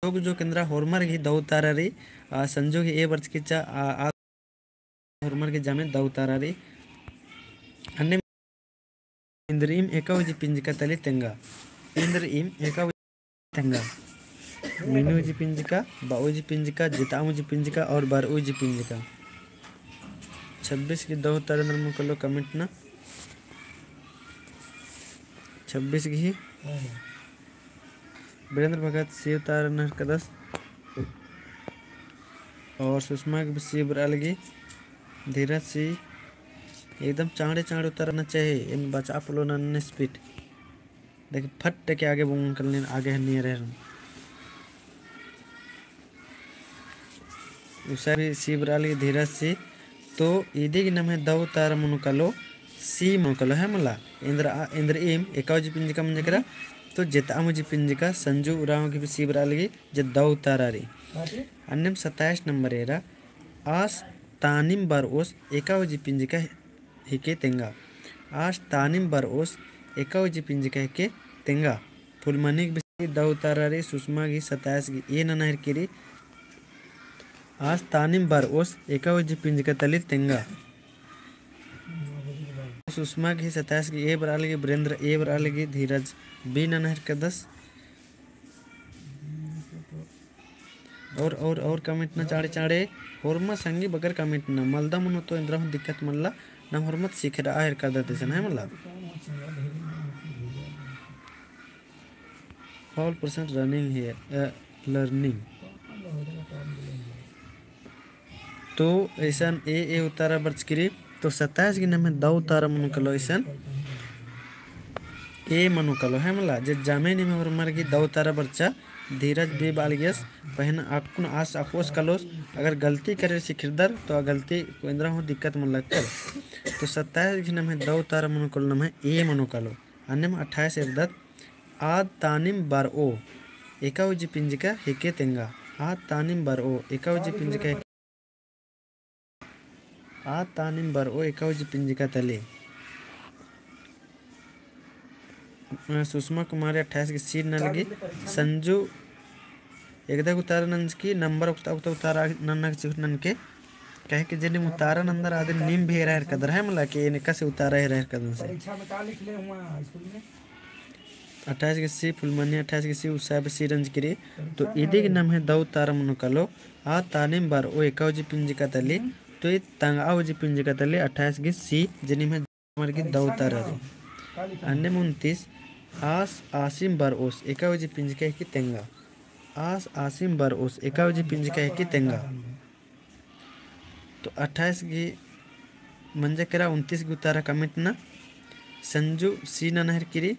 जोक जोक एन्दरा होरमर गही दव उतारा रई, आ, संजू गही ए बरचकी रहचा, आ, आ, होरमर गही जामे दव उतारा रई। अन्ने इन्द्रिइम एका उजी पिंजका तली तेंगा। इन्द्रिइम एका उजी तेंगा। मिनु उजी पिंजका, बाऊ उजी पिंजका, जिताम उजी पिंजका और बारह उजी पिंजका। छब्बीस गही दव उतारा नर मनो कालो comment ना। छब्बीस गही। वीरेंद्र भगत सी उतारा नर कदस। और सुषमा के भी सी बरआ लगी। धीरज सी एकदम चाँड़े चाँड़े उतारना चाहिए। एन बचा पोल्लोन अन्ने speed। देख फट के आगे बोंगन कल्लेन आगे हन्नी रहे। उसाय भी सी बरआ लगी धीरज सी। तो इदी गे नम्है दौ उतारा मनो कालो, सी मनो कालो, है मला। एन्देर आ, एन्देरइम एका उजी पिंजका मंजा केरा, तो जेतआम उजी पिंजका संजू उराँव गे भी सी बरआ लगी, जे दौ उतारा रई। अन्नेम सत्ताईस नंबर एरा, आस तानिम बरओस एका उजी पिंजका हिके तेंगा। आस तानिम बरओस एका उजी पिंजका हिके तेंगा। फुलमनी गे भी दौ उतारा रई, सुषमा गे सत्ताईस गे ए नना हेरकी रई। आस तानिम बरओस एका उजी पिंजका तली तेंगा। सुषमा गे सत्ताईस गे ए बरआ लगी, वीरेंद्र ए बरआ लगी, धीरज बी नना हेरकदस। और, और, और comment ना चाड़े चाड़े, होरमत संगी बगर comment ना, मलदा मनो तो एन्दरा हूँ दिक्कत मल्ला, नाम होरमत सिखरआ हेरकदत इसन है मला। All person running here, अ, learning। तो इसन ए, ए उतारा बरचकी रई, तो सत्ताईस गे नम्है दौ उतारा मनो कालो इसन ए मनो कालो है मला, जे जामे निम्है होरमर गे दौ उतारा बरचा, धीरज बी बआ लगियस, पहें अक्कुन आस अख़ोस कालोस, अगर गलती करे सिखिरदर, तो आ गलती एन्दरा हूँ दिक्कत मल्ला अक्कल। तो सत्ताईस गे नम्है दौ उतारा मनो कालो, नम्है ए मनो कालो। अन्नेम अट्ठाईस एरदत, आद तानिम बरओ एका उजी पिंजका हिके तेंगा। आद तानिम बरओ एका उजी पिंजका हिके। आद तानिम बरओ एका उजी पिंजका तली। अ, सुषमा कुमारी अट्ठाईस गे सी नना लगी। संजू एकदा गे उतारा नंजकी, नंबर उक्ता उक्ता उतारा नन्ना गे चिहुट ननके। काहे कि जे नीम उतारा नंदर आदिन नीम भी हेरा हेरकदर है मला कि एन एकासे उतारा हेरा हेरकदन से। परीक्षा में का लिखले हुआ स्कूल में? अट्ठाईस गे सी फुलमनी, अट्ठाईस गे सी उसाय भी सी नंजकी रई। तो इदी गे नम्है दौ उतारा मनो कालो, आद तानिम बरओ एका उजी पिंजका तली, तो ई तंगआ उजी पिंजका तली अट्ठाईस गे सी, जे निम्है होरमर गे दौ उतारा रई। अन्नेम उनतीस, आस आसिम बरओस एका उजी पिंजका हिके तेंगा। आस आसिम बरओस एका उजी पिंजका हिके तेंगा। तो अट्ठाईस गे मंजा केरा, उनतीस गे उतारा comment ना। संजू सी नना हेरकी रई।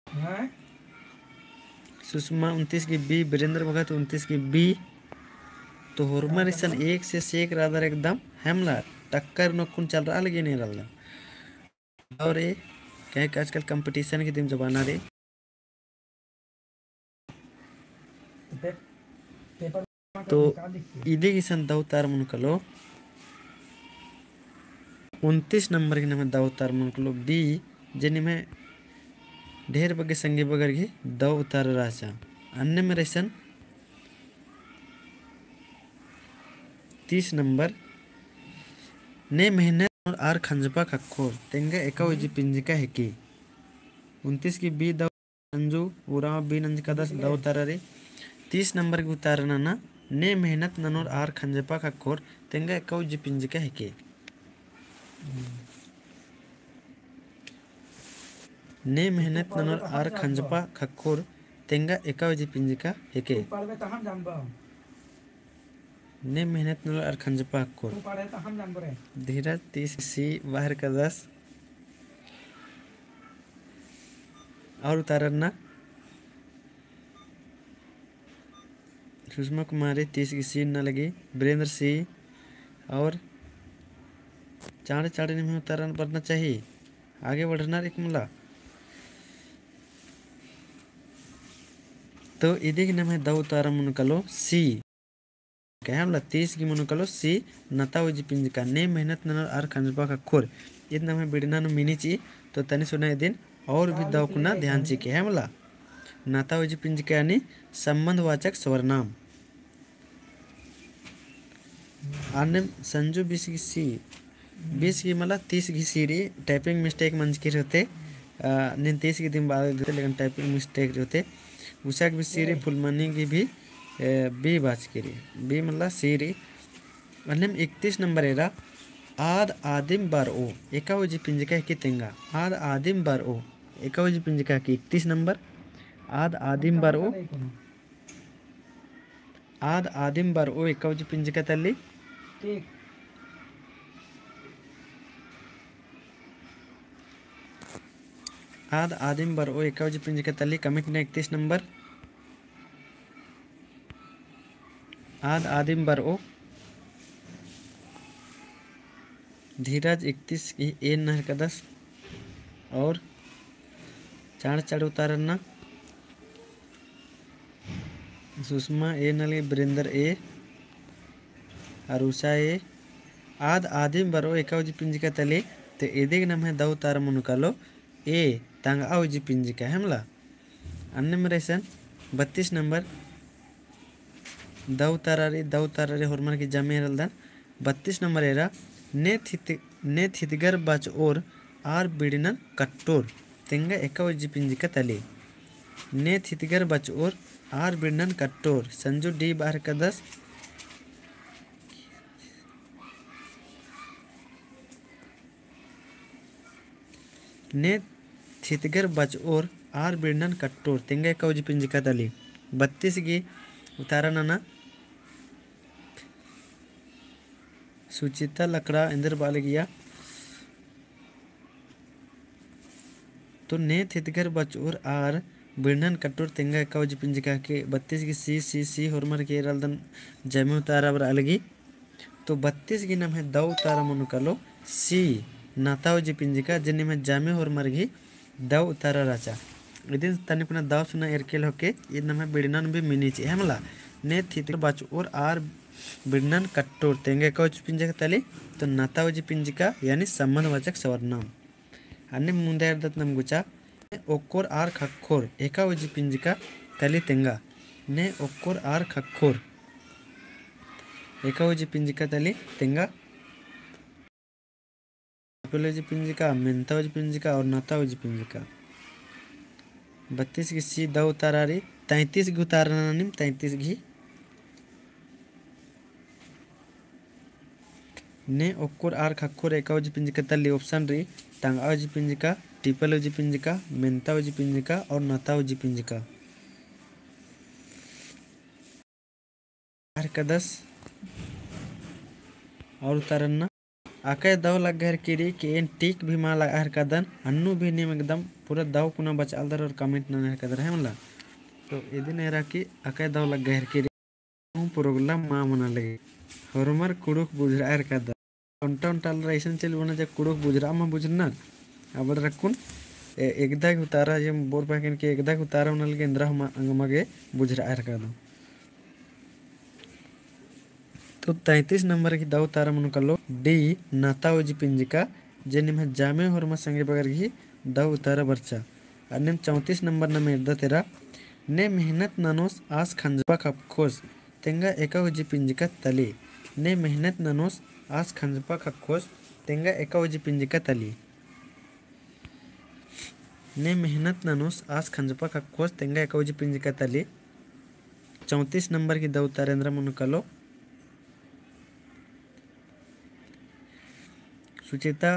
हाँ? सुषमा उनतीस गे बी, वीरेंद्र भगत उनतीस गे बी। तो होरमर इसन एक से सेक रअदर एकदम, है मला टक्कर नू अक्कुन चलरआ लगी ने रअदर। और ए, काहे कि आजकल competition गे दिम जमाना रई। तो इदी गे इसन दौ उतारा मनो कालो। उनतीस नंबर गे नम्है दौ उतारा मनो कालो बी, जे निम्है ढेर बग्गे संगी बगर गे दौ उतारा रहचा। अन्नेम एरा इसन तीस नंबर, ने मेहनत ननोर आर खंजपा ख़क्खोर, तेंगा एका उजी पिंजका हिके। उनतीस गे बी दौ संजू उराँव बी नंजकादस दौ उतारा रई। तीस नंबर गे उतारा नना, ने मेहनत ननोर आर खंजपा ख़क्खोर, तेंगा एका उजी पिंजका हिके। ने मेहनत ननोर आर खंजपा ख़क्खोर, तेंगा एका उजी पिंजका हिके। ने मेहनत ननोर आर खंजपा ख़क्खोर। धीरज तीस सी बाहर का दस। और उतारर ना। सुषमा कुमारी तीस गे सी नना लगी, वीरेंद्र सी। और चाँड़े चाँड़े निम्है उतारन बरना चाही। आगे बढ़ना रई मला। तो इदी गे नम्है दौ उतारा मनो कालो सी। कहे मला तीस गे मनो कालो सी, नता उजी पिंजका, ने मेहनत ननोर आर खंजपा ख़क्खोर। इद नम्है बिड़ना नू मिनी चिई, तो तनी सुना इदिन और भी दौ कुना ध्यान चिके है मला। नता उजी पिंजका यानी संबंधवाचक सर्वनाम। अन्नेम संजू बीस गे सी, बीस गे मला तीस गे सी रई, typing mistake मंजकी रई होते, अ, नीन तीस गे दिम बआ गे होते, लेकिन typing mistake रई होते। उसाय गे भी सी रई, फुलमनी गे भी, ए, बी बाचकी रई, बी मला सी रई। अन्नेम इकतीस नंबर एरा, आद आदिम बरओ, एका उजी पिंजका हिके तेंगा। आद आदिम बरओ, एका उजी पिंजका हिके इकतीस नंबर। आद आदिम बरओ, आद आदिम बरओ एका उजी पिंजका तली। ठीक। आद आदिम बरओ एका उजी पिंजका तली, comment ना इकतीस नंबर। आद आदिम बरओ। धीरज इकतीस गही ए नना हेलरकदस। और चाड़ चाड़ उतारा नना। सुषमा ए नली, वीरेंद्र ए, अरुषा ए। आद आदिम बरओ एका उजी पिंजका तली, ते इदिगे नम्है दौ उतारा मनो कालो ए तंगआ उजी पिंजका, है मला। अन्नेम रई इसन बत्तीस नंबर दौ उतारा रई, दौ उतारा रई होरमर गही जामे एरालदन। बत्तीस नंबर एरा, ने थित-, ने थितगर बचओर आर बिड़नन कट्टोर, तेंगा एका उजी पिंजका तली। ने थितगर बचओर आर बिड़नन कट्टोर, संजू डी बआ हेलरकदस। ने थितगर बचओर आर बिड़नन कट्टोर, तेंगा एका उजी पिंजका तली। बत्तीस गही उतारा नना। सुचिता लकड़ा एन्देर बआ लगिया। तो ने थितगर बचओर आर बिड़नन कट्टोर, तेंगा एका उजी पिंजका के बत्तीस गही सी, सी, सी होरमर गही एरालदन जामे उतारा बरआ लगी। तो बत्तीस गही नम्है दौ उतारा मनो कालो सी, नता उजी पिंजका, जे निम्है जामे होरमर गही दौ उतारा रहचा। इदिन तनी कुना दौ सुना एरके होके, इद नम्है बिड़नन भी मिनी चिआ, है मला। ने थितगर बचओर आर बिड़नन कट्टोर, तेंगा एका उजी पिंजका तली, तो नता उजी पिंजका, यानी संबंधवाचक सर्वनाम। अन्नेम मुन्दा एरदत नाम गुचा, ने ओक्कोर आर ख़क्खोर एका उजी पिंजका तली तेंगा। ने ओक्कोर आर ख़क्खोर एका उजी पिंजका तली तेंगा। टिपल उजी पिंजका, मेन्ता उजी पिंजका और नता उजी पिंजका। बत्तीस गही सी दौ उतारा रई, तैंतीस गही उतारा नना नीम, तैंतीस गही। ने ओक्कोर आर ख़क्खोर एका उजी पिंजका तली, option रई तंगआ उजी पिंजका, टिपल उजी पिंजका, मेन्ता उजी पिंजका और नता उजी पिंजका। हेलरकदस और उतारा नना। अकय दौ लग्गा हेलरकी रई कि एन tick भी मल लगा हेलरकदन, अन्नु भी नीम एकदम पूरा दौ कुना बचआलदर और comment नना हेलरकदर, है मला। तो इदिन एरा कि अकय दौ लग्गा हेलरकी रई। हूँ program मा मना लगी। होरमर कुँड़ुख़ बुझुरआ हेलरकदर। ओन्टा ओन्टा आलर अइसन चइल बना जे कुँड़ुख़ बुझुरआ मा बुझुरनर। अबड़र अक्कुन ए-, एकदा गही उतारा जे बोर पाखेन के एकदा गही उतारा मना लगी एन्दरा हूँ मा अंगमा गे बुझुरआ हेलरकदन। तो तैंतीस नंबर गही दौ उतारा मनो कालो D, नता उजी पिंजका, जे निम्है जामे होरमा संगे बगर गही दौ उतारा बरचा। अन्नेम चौंतीस नंबर नाम एरदत एरा, ने मेहनत ननोस आस खंजपा ख़क्खोस, तेंगा एका उजी पिंजका तली। ने मेहनत ननोस आस खंजपा ख़क्खोस, तेंगा एका उजी पिंजका तली। ने मेहनत ननोस आस खंजपा ख़क्खोस, तेंगा एका उजी पिंजका तली। चौंतीस नंबर गही दौ उतारा एन्दरा मनो कालो। सुचिता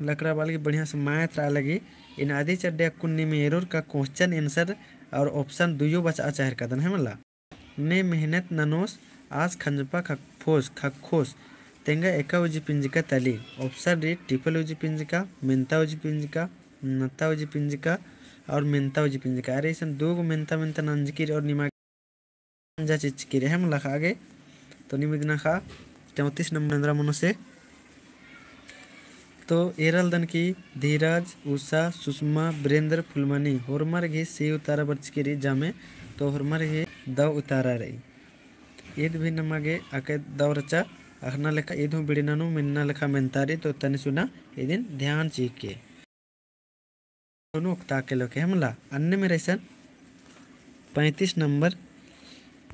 लकड़ा बआ लगी बढ़िया से math रआ लगी। एन अदी चड्डे अक्कुन नीम एरोर का question answer और option दुइयो बचआ चाहे हेलरकदन, है मला। ने मेहनत ननोस आस खंजपा ख़क्खोस, ख़क्खोस, तेंगा एका उजी पिंजका तली। Option रई टिपल उजी पिंजका, मेन्ता उजी पिंजका, नता उजी पिंजका और मेन्ता उजी पिंजका। अरे इसन दू गो मेन्ता मेन्ता नंजकी रई और निमा जा चिचकी रई, है मला, ख़ा गे। तो नीम इदिन ख़ा चौंतीस नंबर एन्दरा मनो से। तो एरालदन कि धीरज, उषा, सुषमा, वीरेंद्र, फुलमनी, होरमर गही सी उतारा बरचकी रई जामे, तो होरमर गही दौ उतारा रई। ईद भी नमा गे अकय दौ रहचा, अख़ना लेखा ईद हूँ बिड़ना नू मेन्ना लेखा मेन्ता रई, तो तनी सुना इदिन ध्यान चिके। दोनों ओक्ता के लोके, है मला। अन्नेम रई इसन पैंतीस नंबर,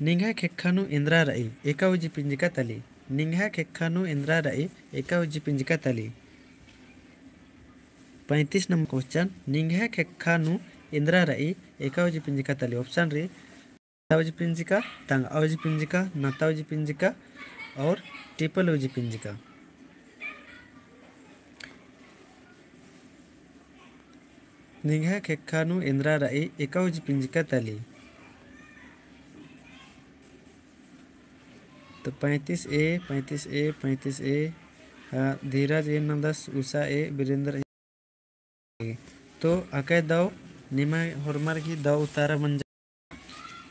निंग्है ख़ेक्खा नू एन्दरा रई, एका उजी पिंजका तली। निंग्है ख़ेक्खा नू एन्दरा रई, एका उजी पिंजका तली। पैंतीस नंबर question, निंग्है ख़ेक्खा नू एन्दरा रई, एका उजी पिंजका तली। Option रई, नता उजी पिंजका, तंगआ उजी पिंजका, नता उजी पिंजका और टिपल उजी पिंजका। निंग्है ख़ेक्खा नू एन्दरा रई, एका उजी पिंजका तली। तो पैंतीस A, पैंतीस A, पैंतीस A, हाँ, धीरज A नलदस, उषा A, वीरेंद्र A। तो अकय दौ निमा होरमर गही दौ उतारा मंजा।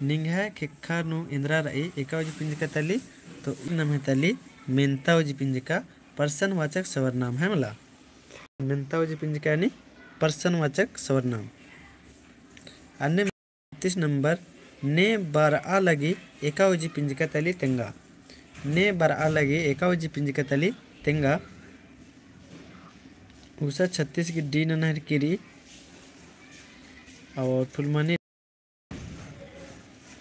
निंग्है ख़ेक्खा नू एन्दरा र'ई एका उजी पिंजका तली, तो ई नम्है तली मेन्ता उजी पिंजका, प्रश्नवाचक सर्वनाम है मला। मेन्ता उजी पिंजका यानी प्रश्नवाचक सर्वनाम। अन्ने सैंतीस नंबर, ने बर'आ लगी एका उजी पिंजका तली तेंगा। ने बर'आ लगी एका उजी पिंजका तली तेंगा। उसा छत्तीस गही D नना हेरकी र'ई। और फुलमनी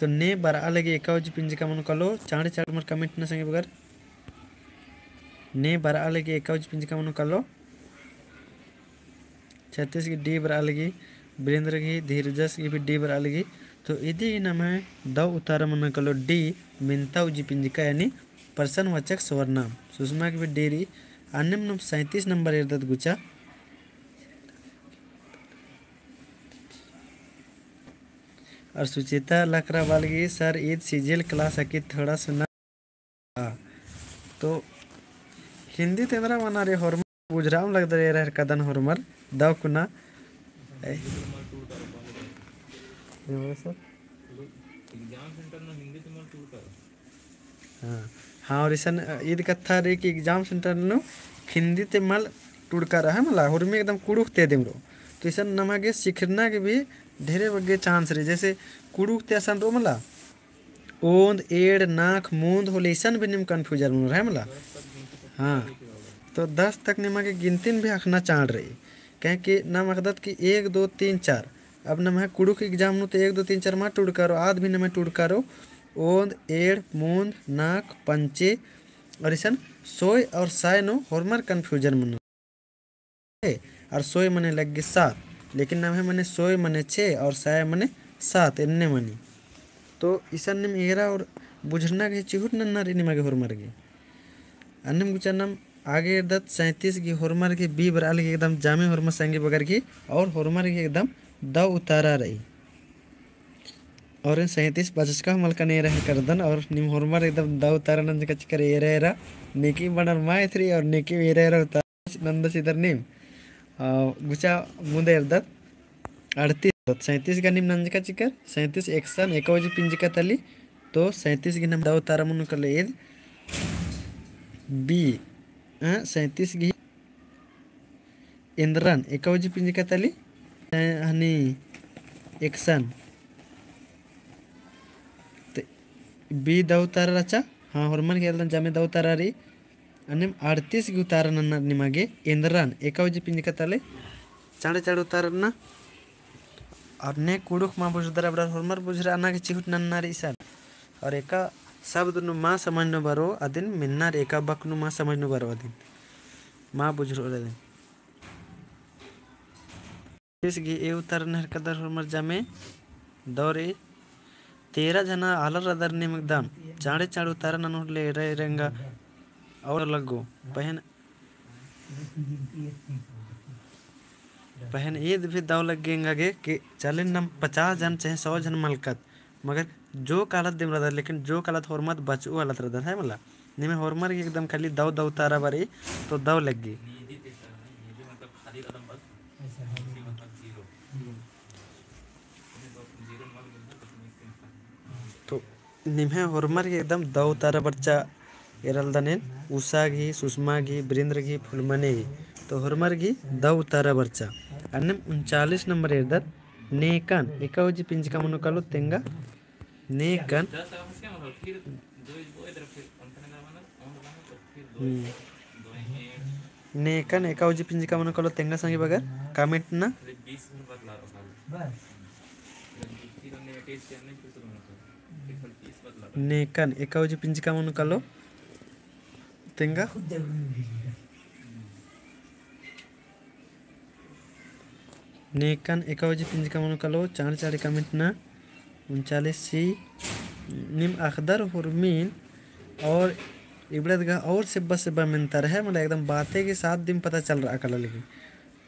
तो ने बर'आ लगी एका उजी पिंजका मनो कालो, चाँड़े चाँड़े होरमर comment नना संगी बगर। ने बर'आ लगी एका उजी पिंजका मनो कालो। छत्तीस गही D बर'आ लगी, वीरेंद्र गही, धीरजस गही भी D बर'आ लगी। तो इदी गही नम्है दव उतारा मनो कालो D, मेन्ता उजी पिंजका यानी प्रश्नवाचक सर्वनाम। सुषमा गही भी D र'ई। अन्नेम नम सैंतीस नंबर एरदत गुचा। और सुचिता लकड़ा बआ लगी, sir, ईद CGL class अक्की थोड़ा सुना। हाँ, तो हिंदी तेंदरा मना रे होरमर बुझराम लगदर एरा हेरकदन होरमर दव कुना। ए? ये बोले sir? हाँ, हाँ, और इसन, अ, ईद कत्था र'ई कि exam center नू हिंदी ते मल टुड़का र'आ है मला, होरमी एकदम कुँड़ुख़ ते दिम र'ओ। तो इसन नमा गे सिखरना गे भी ढेरे बग्गे chance र'ई, जैसे कुँड़ुख़ ते असन र'ओ मला, ओन्द, एंड़, नाख़, मुन्द होले इसन भी निम confusion मनो र'ई है मला। हाँ, तो दस तक निमा गे गिनतिन भी अख़ना चाड़ र'ई, काहे कि नाम अख़दत कि एक, दो, तीन, चार। अब नम्है कुँड़ुख़ exam नू तो एक, दो, तीन, चार मा टुड़का र'ओ, आद भी नम्है टुड़का र'ओ, ओन्द, एंड़, मुन्द, नाख़, पंचे, और इसन सोय और साय नू होरमर confusion मनो। और सोय मने लग्गी सात, लेकिन नम्है मने सोय मने छे और साय मने सात, एन्ने मनी। तो इसन निम एरा और बुझरना गे चिहुट नन्ना र'ई निमा गे होरमर गे। अन्नेम गुचा नम आगे एरदत सैंतीस गही होरमर गे B बर'आ लगी एकदम जामे होरमर संगी बगर गही और होरमर गे एकदम दव उतारा र'ई। और सैंतीस बचचका मलकन एरा हेरकदन और निम होरमर एकदम दव उतारा नंजका चिकर एरा एरा नेकी बनर मा एथरी और नेकी एरा एरा उतारा नंदस इदर निम। आ, गुचा मुन्द एरदत अड़तीस, सैंतीस गा निम नंजका चिकर, सैंतीस एकसन एका उजी पिंजका तली, तो सैंतीस गही नम दव उतारा मनो कालो ईद B, हाँ, सैंतीस गही एन्दरन एका उजी पिंजका तली, हनी एकसन। ते B दव उतारा रहचा, हाँ, होरमर गे एकदम जामे दव उतारा र'ई। अन्नेम अड़तीस गही उतारा नन्ना निमा गे एन्दरन एका उजी पिंजका तली, चाँड़े चाँड़े उतारा नन्ना। और ने कुँड़ुख़ मा बुझरदर अबड़ा होरमर बुझरना गे चिहुट नन्ना र'ई इसन। और एका शब्द नू मा समझ नू बर'ओ अदिन मेन्ना र'ई, एका बक नू मा समझ नू बर'ओ अदिन। मा बुझरओ अदिन। इस गही ए उतारा नन्ना हेरकदर होरमर जामे दव र'ई। तेरह जना आलर र'अदर निम एकदम चाँड़े चाँड़े उतारा ननोर ले र'ई रंगा और लग्गो। पहें पहें ईद भी दव लग्गी एंगा गे कि चलिन नम पचास जन चाहे सौ जन मलकत, मगर जोक आलत दिम र'अदर, लेकिन जोक आलत होरमत बच'ऊ आलत र'अदर है मला। निम्है होरमर गे एकदम खाली दव दव उतारा बर'ई, तो दव लग्गी। तो निम्है होरमर गे एकदम दव उतारा बरचा एरलदन एन, उषा गही, सुषमा गही, वीरेंद्र गही, फुलमनी गही। तो होरमर गही दव उतारा बरचा। अन्नेम उनचालीस नंबर एरदत, नेकन एका उजी पिंजका मनो कालो तेंगा। नेकन। हम्म। नेकन एका उजी पिंजका मनो कालो तेंगा संगी बगर comment ना। नेकन एका उजी पिंजका मनो कालो तेंगा। नेकन एका उजी पिंजका मनो कालो, चाँड़ चाँड़ी comment ना। उनचालीस सी निम अख़दर होरमिन और इबड़त गा और सेब्बा सेब्बा मेन्ता रहे, मतलब एकदम बाते के साथ दिम पता चल रहा कला लगी,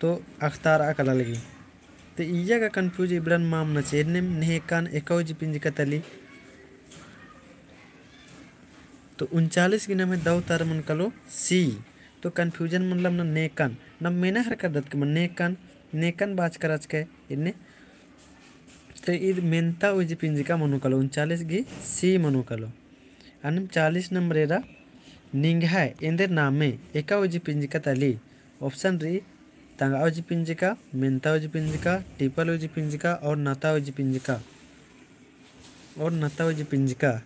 तो अख़ता रहा कला लगी। तो इया का confuse इबड़न माम न चेर निम नेकन एका उजी पिंजका तली। तो उनचालीस गे नम्है दव उतारा मनो कालो सी। तो confusion मनला मना नेकन। नम मेना हर कर दत के मन नेकन, नेकन बाच कराच के इन्ने। तो ईद मेन्ता उजी पिंजका मनो कालो, उनचालीस गही C मनो कालो। अन्नेम चालीस नंबर एरा, निंग्है एन्देर नामे एका उजी पिंजका तली। Option रई, तंगआ उजी पिंजका, मेन्ता उजी पिंजका, टिपल उजी पिंजका और नता उजी पिंजका, और नता उजी पिंजका।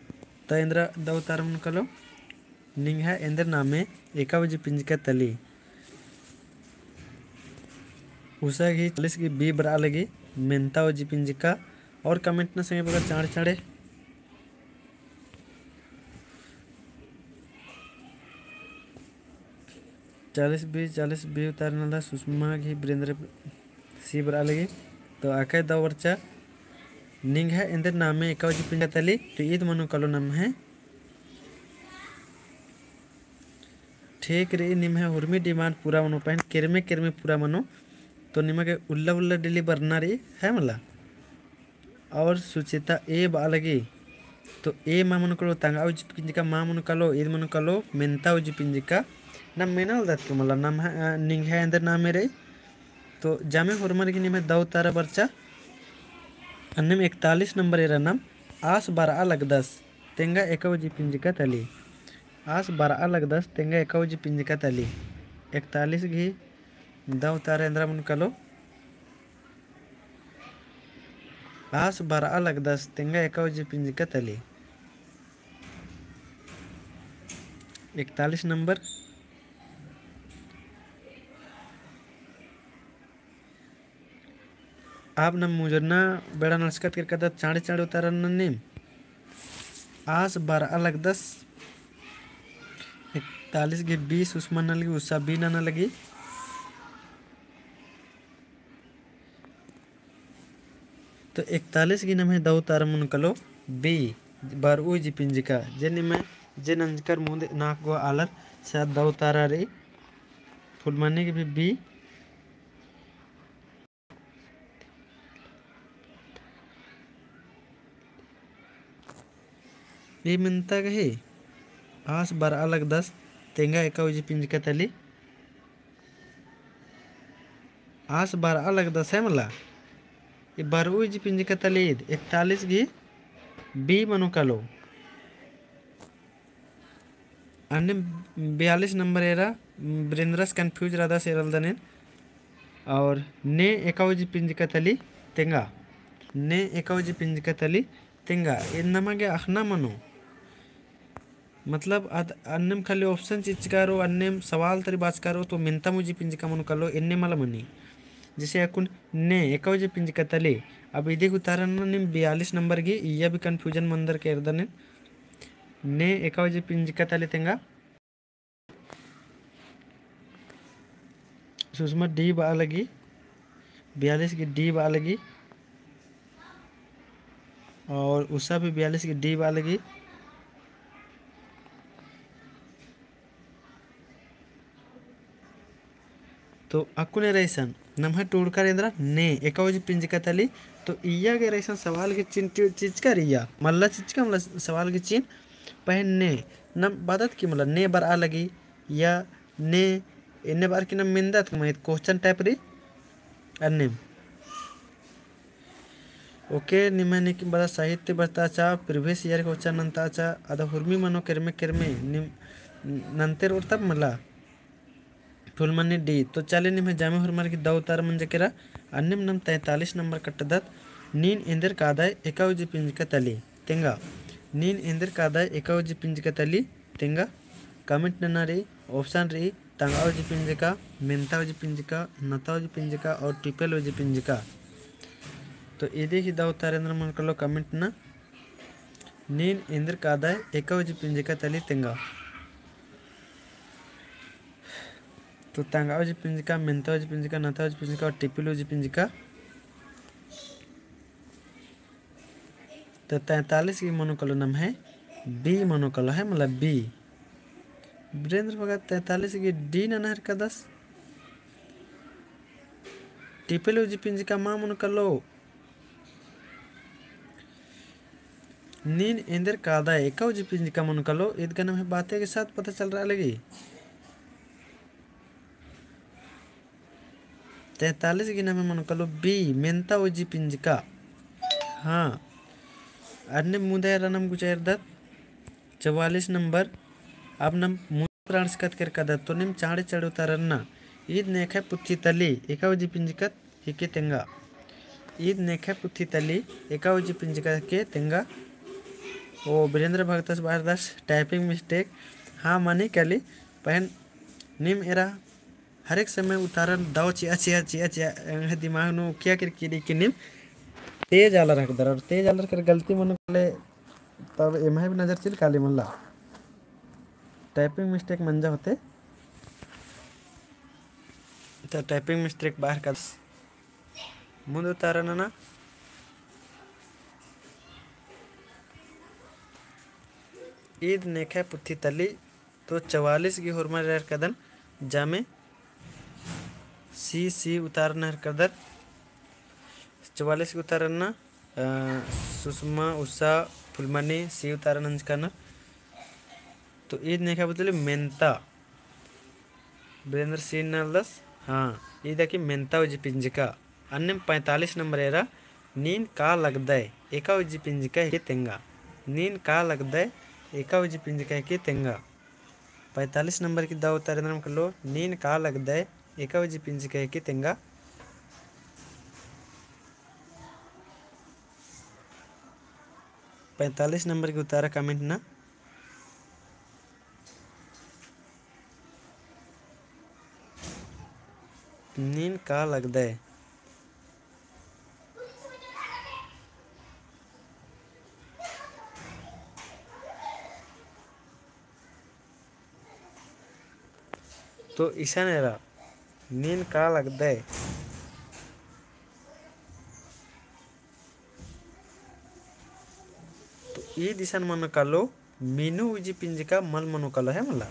तो एन्दरा दौ तार मनो कालो, निंग्है एन्देर नामे एका उजी पिंजका तली। उसा गही चालीस गही B बरआ लगी, मेन्ता उजी पिंजका। और comment नना संगे बगर चाँड़े चाँड़े। चालीस B, चालीस B उतारना दा सुषमा गही वीरेंद्र C बरआ लगी। तो अकय दौ बरचा, निंग्है एन्देर नामे एका उजी पिंजका तली, तो ईद मनो कालो नम्है। ठीक रई, निम्है हुरमी demand पूरा मनो, पहें केरमे केरमे पूरा मनो। तो निमा गे उल्ला उल्ला डेली बरना रई, है मला। और सुचिता A बआ लगी। तो A मा मनो कालो, तंगआ उजी पिंजका मा मनो कालो, ईद मनो कालो मेन्ता उजी पिंजका। नम मेना लगदत कि मला, नम्है, अ, निंग्है एन्देर नामे रई। तो जामे होरमर गही निम्है दौ तारा बरचा। अन्नेम एकतालीस नंबर एरा नाम, आस बरआ लगदस तेंगा एका उजी पिंजका तली। आस बरआ लगदस तेंगा एका उजी पिंजका तली। एकतालीस गही दौ तारा एन्दरा मनो कालो। आस बरआ लगदस तेंगा एका उजी पिंजका तली। एकतालीस नंबर। अब नम मुजरना बेड़ा नलचकत केरकदत, चाँड़े चाँड़े उतारन नन्नीम। आस बरआ लगदस। एकतालीस गही B सुषमा नना लगी, उसा B नना लगी। तो एकतालीस गही नम्है दौ तारा मनो कालो B, बरऊ जी पिंजका। जे निम्है, जे नंजकर मुन्द नाक गो आलर, से दौ तारा रई। फुलमनी गही भी B। ई मेन्ता गही आस बरआ लगदस तेंगा एका उजी पिंजका तली। आस बरआ लगदस है मला। ई बरऊ जी पिंजका तली ईद एकतालीस गही B मनो कालो। अन्ने बयालीस नंबर एरा, वीरेंद्रस confuse रअदस एरलदन एन। और ने एका उजी पिंजका तली तेंगा। ने एका उजी पिंजका तली तेंगा। एन नमा गे अख़ना मनो। मतलब अद-, अन्नेम खाली option चिचका रओ, अन्नेम सवाल तरी बाचका रओ, तो मेन्ता उजी पिंजका मनो कालो, एन्ने मला मनी। जैसे अक्कुन ने एका उजी पिंजका तली। अब इदी गही उतारन नीम बयालीस नंबर गही, इय्या भी confusion मंदर के एरदन एन। ने एका उजी पिंजका तली तेंगा। सुषमा D बआ लगी, बयालीस गही D बआ लगी, और उषा भी बयालीस गही D बआ लगी। तो अक्कुन एरा इसन नम्है टूड़कर एन्दरा ने एका उजी पिंजका तली। तो इय्या गे एरा इसन सवाल गही चिन्ह चिचका रई, इय्या मल्ला चिचका, मल्ला सवाल गही चिन्ह। पहें ने नम बअदत कि मला ने बरआ लगी या ने, एन्ने बअर की नम मेन्दत कि मला question type रई। अन्नेम OK, निम्है नीकिम बअदत साहित्य बरताचा, previous year question नन्ताचा, अदा हुरमी मनो केरमे केरमे, निम नन्ते रओर तब मला। फुलमनी D। तो चले निम्है जामे होरमर गही दौ उतारा मंजा केरा। अन्नेम नम तैंतालीस नंबर कट्टदत, नीन एन्देर कादय एका उजी पिंजका तली तेंगा। नीन एन्देर कादय एका उजी पिंजका तली तेंगा। Comment नना रई, option रई, तंगआ उजी पिंजका, मेन्ता उजी पिंजका, नता उजी पिंजका और टिपेल उजी पिंजका। तो इदी गही दौ उतारा एन्दरा मनो कालो comment नना। नीन एन्देर कादय एका उजी पिंजका तली तेंगा। तो तंगआ उजी पिंजका, मेन्ता उजी पिंजका, नता उजी पिंजका और टिपिल उजी पिंजका। तो तैंतालीस गही मनो कालो नम्है B मनो कालो है, मला B। वीरेंद्र भगत तैंतालीस गही D नना हेलरकदस। टिपिल उजी पिंजका मा मनो कालो। नीन एन्देर कादय एका उजी पिंजका मनो कालो, ईद गा नम्है बाते के साथ पता चल रआ लगी। तैंतालीस गही नम्है मनो कालो B, मेन्ता उजी पिंजका। हाँ, अन्ने मुन्दा एरा नाम गुचा एरदत चवालीस नंबर। अब नाम मुन्दा प्राण सकत केरकदत, तो नीम चाँड़े चाँड़े उतारना। ईद नेखय पुथी तली एका उजी पिंजका हिके तेंगा। ईद नेखय पुथी तली एका उजी पिंजका हिके तेंगा। ओ वीरेंद्र भगतस बारदस typing mistake। हाँ, मनी काली, पहें नीम एरा हर एक समय उतारन दव चिआ, चिआ, चिआ, चिआ, एंग्है दिमाग नू उकिया केरकी रई कि नीम तेज आलर हकदर, और तेज आलर केर गलती मनो काले, तब एम्है भी नजर चिल काली मल्ला। Typing mistake मंजा होते, तो typing mistake बाहर का मुन्द उतारना ना। ईद नेखय पुथी तली तो चवालीस गी होरमर एरकदन, जामे सी, सी उतारना एरकदर। चवालीस गी उतारना, अ, सुषमा, उषा, फुलमनी, सी उतारना नंजकानर। तो ईद नेखय पुथी तली मेन्ता। वीरेंद्र सिंह नलदस, हाँ, ईद हिके मेन्ता उजी पिंजका। अन्नेम पैंतालीस नंबर एरा, नीन का लगदय, एका उजी पिंजका हिके तेंगा। नीन का लगदय, एका उजी पिंजका हिके तेंगा। पैंतालीस नंबर की दव उतारा एन्देर मनो कालो, नीन का लगदय, एका उजी पिंजका हिके तेंगा। पैंतालीस नंबर की उतारा comment ना। नीन का लगदय। तो इसन एरा, नीन का लगदय। तो ईद इसन मनो कालो, मीनू उजी पिंजका मल मनो कालो है मला।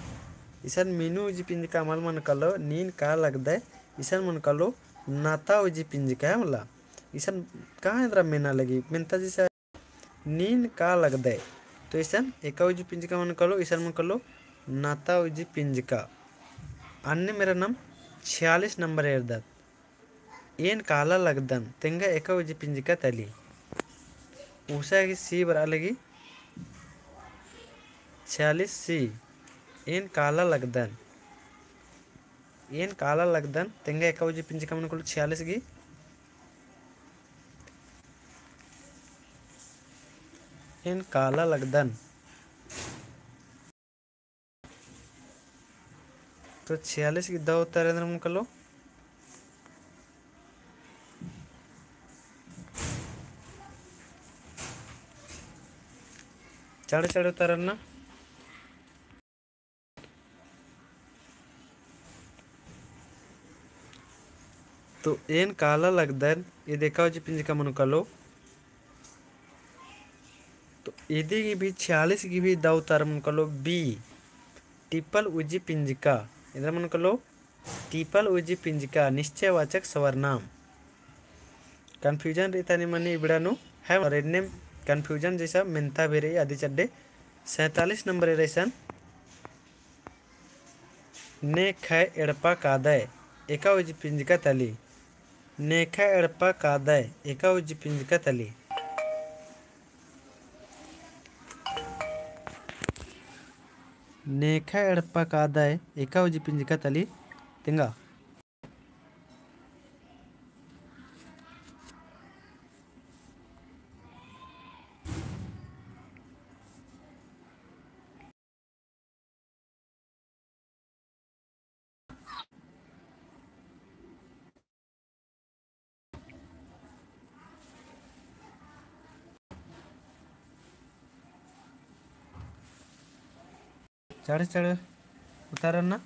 इसन मीनू उजी पिंजका मल मनो कालो, नीन का लगदय, इसन मनो कालो, नाता उजी पिंजका है मला। इसन कहाँ एन्देर मेना लगी, मेन्ता जैसा नीन का लगदय। तो इसन एका उजी पिंजका मनो कालो, इसन मनो कालो, नाता उजी पिंजका। अन्नेम एरा नाम छियालीस नंबर एरदत। एन काला लगदन, तेंगा एका उजी पिंजका तली। उषा गी सी बरआ लगी। छियालीस सी। एन काला लगदन। एन काला लगदन, तेंगा एका उजी पिंजका मनो कालो छियालीस गी। एन काला लगदन। तो छियालीस गी दव उतारा एन्देर मनो कालो। चाँड़े चाँड़े उतारना। तो एन काला लगदन, ईद एका उजी पिंजका मनो कालो। तो इदी गी भी छियालीस गी भी दव उतारा मनो कालो B, टिपल उजी पिंजका। एन्देर मनो कालो टिपल उजी पिंजका, निश्चयवाचक सर्वनाम। Confusion रई तनी मनी इबड़ा नू है, और एन्नेम confusion जैसा मेन्ता भी रई अदी चड्डे। सैंतालीस नंबर एरा इसन, नेखय एड़पा कादय, एका उजी पिंजका तली। नेखय एड़पा कादय, एका उजी पिंजका तली। नेखय एड़पा कादय, एका उजी पिंजका तली। तेंगा। चाँड़े चाँड़े उतारना।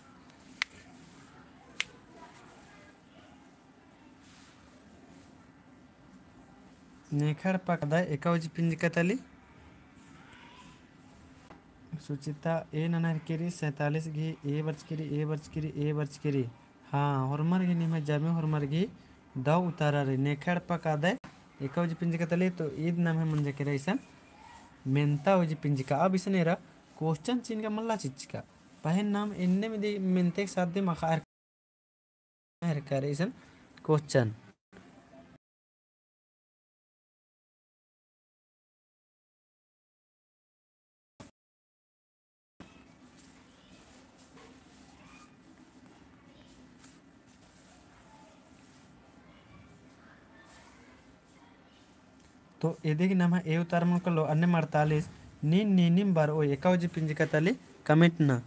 नेखय एड़पा कादय, एका उजी पिंजका तली। सुचिता ए नना केरी, सैंतालीस गी ए बरचकी रई, ए बरचकी रई, ए बरचकी रई। हाँ, होरमर गी निम्है जामे होरमर गी दव उतारा रई। नेखय एड़पा कादय, एका उजी पिंजका तली, तो ईद नम्है मंजा केरा इसन मेन्ता उजी पिंजका। अब इसन एरा question चिन्हका मल्ला चिच्चका। पहें नाम एन्नेम इदी मेन्ते के साथ दिम अख़आ एरका रई इसन question। तो इदी गही नम्है ए उतारा मनो कालो अन्नेम अड़तालीस। नीन नीनिम बरओय एका उजी पिंजका तली comment नना।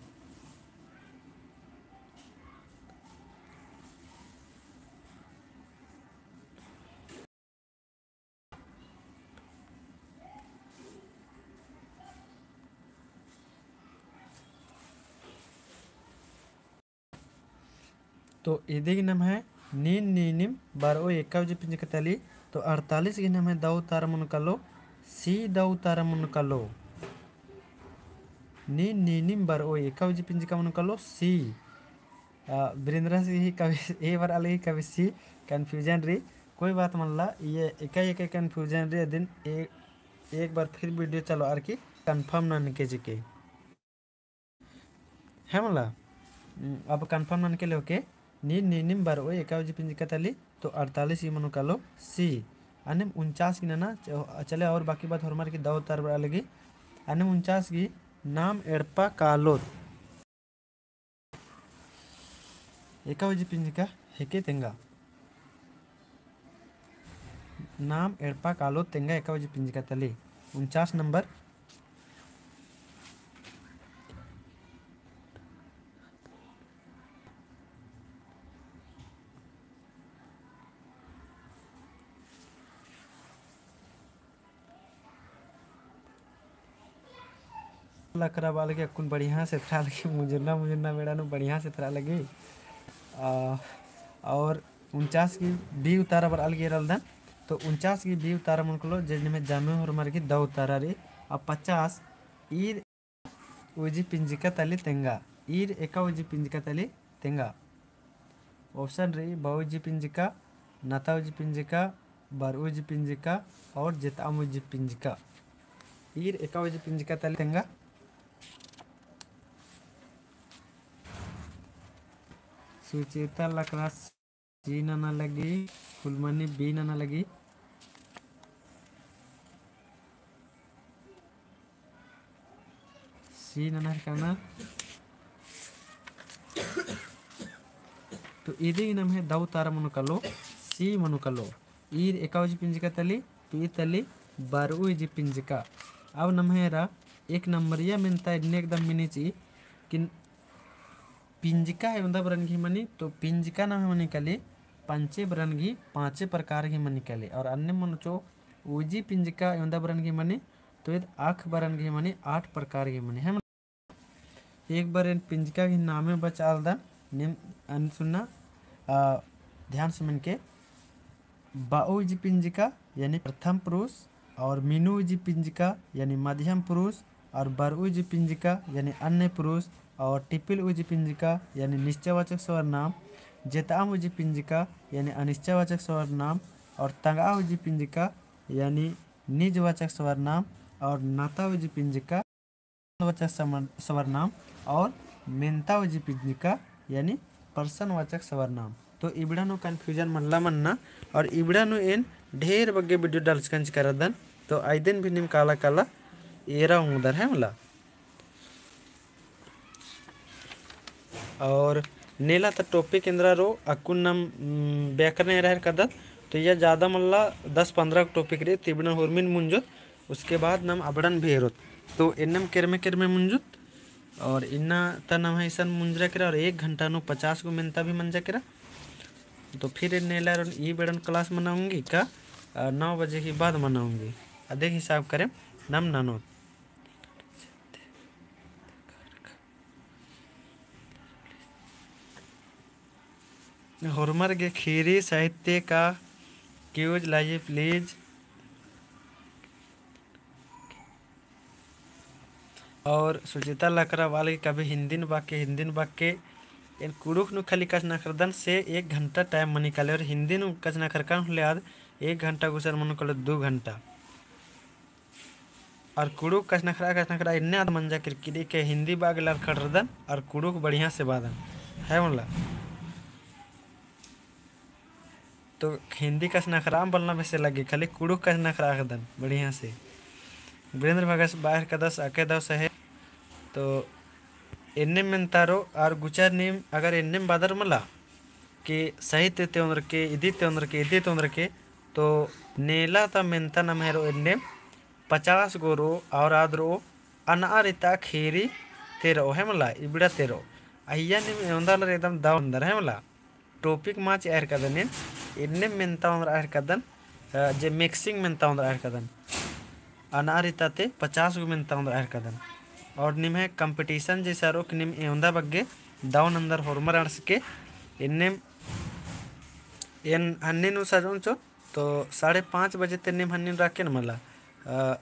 तो इदी गही नम्है नीन नीनिम बरओय एका उजी पिंजका तली। तो अड़तालीस गही नम्है दौ उतारा मनो कालो C, दौ उतारा मनो कालो। नीन नीनिम बरओय एका उजी पिंजका मनो कालो C। आ, बिरेंद्रा से ही कभी ए बार अलग ही कभी C confusion रई। कोई बात मल्ला, ये एका एका confusion रई, अदिन ए-, एक बार फिर video चलो आर की confirm ननके जेके। है मला, अब confirm ननके लेके नीन नीनिम बरओय एका उजी पिंजका तली, तो अड़तालीस ई मनो कालो C। अन्नेम उनचास गही नना, च-, चले और बाकी बात होरमर की दौ उतारा बरआ लगी। अन्नेम उनचास गही नाम एड़पा कालोत एका उजी पिंजका हेके तेंगा। नाम एड़पा कालोत तेंगा एका उजी पिंजका तली। उनचास नंबर। लकरा बआ लगी, अक्कुन बढ़िया से एथरा लगी, मुजुन्ना मुजुन्ना बेड़ा नू बढ़िया से एथरा लगी। आ, और उनचास गही B उतारा बरआ लगी रअलदन। तो उनचास गही B उतारा मनो कालो, जे निम्है जामे होरमर गही दौ उतारा रई। अब पचास, ईर उजी पिंजका तली तेंगा, ईर एका उजी पिंजका तली तेंगा। Option रई बऊ उजी पिंजका, नता उजी पिंजका, बरऊ उजी पिंजका और जेतआम उजी पिंजका। ईर एका उजी पिंजका तली तेंगा। सुचेता लकड़ा C नना लगी, फुलमनी B नना लगी। C नना हरकाना। तो इदी गही नम्है दौ उतारा मनो कालो, C मनो कालो। ईर एका उजी पिंजका तली, तो ई तली बरऊ उजी पिंजका। अब नम्है एरा एक नंबरिया मेन्ता इन्ने एकदम मिनी चिई कि पिंजका एवंदा बरन गही मनी, तो पिंजका नम्है मनी काली पंचे बरन गही, पाँचे प्रकार गही मनी काली। और अन्ने मनो चो उजी पिंजका एवंदा बरन गही मनी, तो ईद आख बरन गही मनी, आठ प्रकार गही मनी। है मला, एक बार एन पिंजका गही नामे बचआलदन, नीम अन्ने सुन्ना, आ, ध्यान से मेनके। बऊ उजी पिंजका यानी प्रथम पुरुष, और मीनू उजी पिंजका यानी मध्यम पुरुष, और बरऊ उजी पिंजका यानी अन्य पुरुष, और टिपिल उजी पिंजका यानी निश्चयवाचक सर्वनाम, जेतआम उजी पिंजका यानी अनिश्चयवाचक सर्वनाम, और तंगआ उजी पिंजका यानी निजवाचक सर्वनाम, और नता उजी पिंजका वाचक समन-, सर्वनाम और मेन्ता उजी पिंजका यानी प्रश्नवाचक सर्वनाम। तो इबड़ा नू confusion मल्ला मन्ना और इबड़ा नू एन ढेर बग्गे video डालचकन चिकरदन। तो आइदेन भी नीम काला काला एरा ओंगदर है मला। और नेला ता topic एन्दरा रओ अक्कुन नम, उम, व्याकरण एरा हेलरकदत। तो या ज्यादा मल्ला दस पन्द्रह topic रई, तिबड़न होरमिन मुंजोत। उसके बाद नम अबड़न भेरोत। तो एन्नेम केरमे केरमे मुंजुत। और इन्ना ता नम्है इसन मुंजरा केरा और एक घंटा नू पचास गो मेन्ता भी मंजा केरा। तो फिर एन नेला रओन ई बेड़न class मनाऊंगी का, आ, नौ बजे के बाद मनाऊंगी। अदे हिसाब करे नम ननोत। होरमर गे ख़ीरी साहित्य का quiz लाइए please। और सुचिता लकड़ा बआ लगी कभी हिंदी नू बअके, हिंदी नू बअके, एन कुँड़ुख़ नू खाली कछनखरदन से एक घंटा time मनी काली और हिंदी नू कछनखरकन होले आद एक घंटा गुसन मनो कालो दू घंटा। और कुँड़ुख़ कछनखरआ, कछनखरआ इन्ने आद मंजा केरकी रई के हिंदी बआ गे लरखड़रदन और कुँड़ुख़ बढ़िया से बअदन। है मला। तो हिंदी कछनखरआ बलना बेसे लगी, खाली कुँड़ुख़ कछनखरआ ख़दन बढ़िया से। वीरेंद्र भगत बआ हेलरकदस अक्कय दव सहे। तो एन्ने मेन्ता रओ और गुचर नीम अगर एन्ने बअदर मला कि साहित्य ती ओन्द्रके, इदी ती ओन्द्रके, इदी ती ओन्द्रके, तो नेला ता मेन्ता नम्है रओ एन्नेम पचास गो रओ, और आद रओ अनआ रिता खेरी ते रओ, है मला, इबड़ा ते रओ। अइय्या नीम एवंदा लर एकदम दव नन्दर, है मला। Topic मा चिआ हेलरकदन एन, एन्नेम मेन्ता ओन्द्रआ हेलरकदन, अ, जे mixing मेन्ता ओन्द्रआ हेलरकदन। अनआ रिता ते पचास गो मेन्ता ओन्द्रआ हेलरकदन। और निम्है competition जैसा रओ कि नीम एवंदा बग्गे दव नन्दर होरमर अंड़सके, एन्नेम एन हन्नी नू सजओन चो, तो साढ़े पाँच बजे ते नीम हन्नी नू रअके न मला, अ,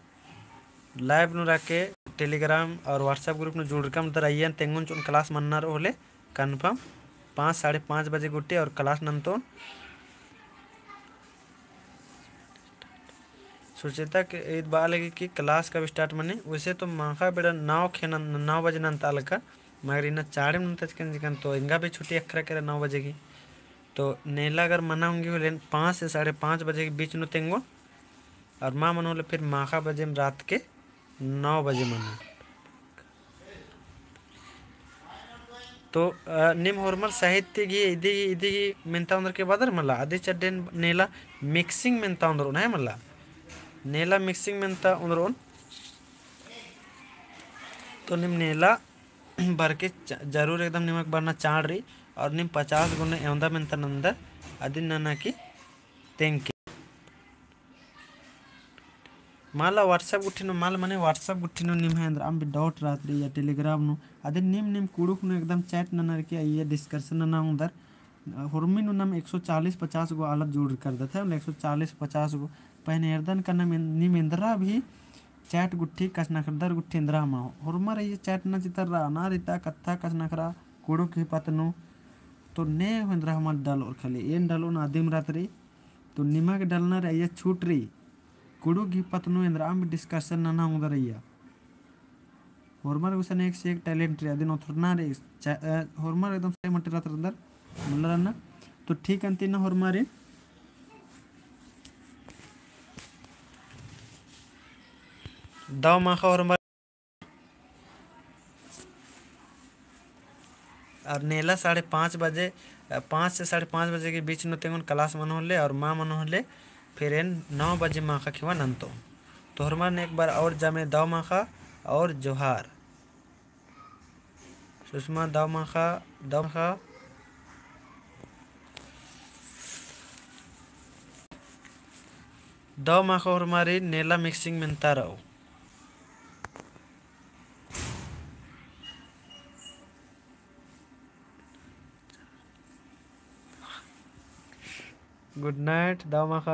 live नू रअके, Telegram और WhatsApp group नू जुड़रकम दर अइय्या तेंगोन चोन class मन्ना रओ होले confirm पाँच, साढ़े पाँच बजे गुट्ठी और class नन्तोन। सोचेता कि ईद बआ लगी कि class कब start मनी, वैसे तो माख़ा बेड़ा नौ खेना, नौ बजे नन्तआ लगा, मगर इन्ना चाड़ेम नन्तचकन जिकन तो एंगा भी छुट्टी अख़रा केरा नौ बजे की। तो नेला अगर मना ओंगी होले पाँच से साढ़े पाँच बजे के बीच नू तेंगोन, और मा मनो होले फिर माख़ा बजेम रात के नौ बजे मनो। तो, अ, नीम होरमर साहित्य गही इदी, इदी गही मेन्ता ओन्द्रके बअदर मला, अदी चड्डेन नेला mixing मेन्ता ओन्द्रओन, है मला। नेला mixing मेन्ता ओन्द्रओन। तो नीम नेला बरके च-, जरूर एकदम निमक बरना चाड़ रई, और नीम पचास गुना एवंदा मेन्ता नन्दर, अदिन नना की तेंगके। मला WhatsApp गुट्ठी नू, मला मने WhatsApp गुट्ठी नू निम्है एन्द्रअम भी doubt रहत रई या Telegram नू, अदिन नीम, नीम कुँड़ुख़ नू एकदम chat ननर की अइय्या discussion नना ओंगदर। होरमी नू नम एक सौ चालीस पचास गो आलर जुड़रकर दत है, मतलब एक सौ चालीस पचास गो। पहें एरदन का नम एन-, नीम एन्द्रा भी chat गुट्ठी कछनखरदर गुट्ठी एन्द्रा हमा। होरमर अइय्या chat नना चितरआ, अनआ रिता कत्था कछनखरआ कुँड़ुख़ गही पत्त नू। तो ने एन्द्रा हमा डलओर खाली, एन डलओन अदिम रहत रई। तो निमा गे डलना रई अइय्या छूट रई। कुँड़ुख़ गही पत्त नू एन्द्रअम भी discussion नना ओंगदर अइय्या। होरमर गुसन एक से एक talent रई, अदिन ओथरना रई, चा-, अ, होरमर एकदम सही मटे रहत रअदर, मला रअना। तो ठीक अन्ती ना होरमारिन दव माख़ा होरमर। और नेला साढ़े पाँच बजे, अ, पाँच से साढ़े पाँच बजे के बीच नू तेंगोन class मनो होले और मा मनो होले फिर एन नौ बजे माख़ा खेवा नन्तओन। तो होरमर ने एक बार और जामे दव माख़ा और जोहार। सुषमा दव माख़ा, दव माख़ा, दव माख़ा होरमारिन नेला mixing मेन्ता रओ। Good night, दव माख़ा।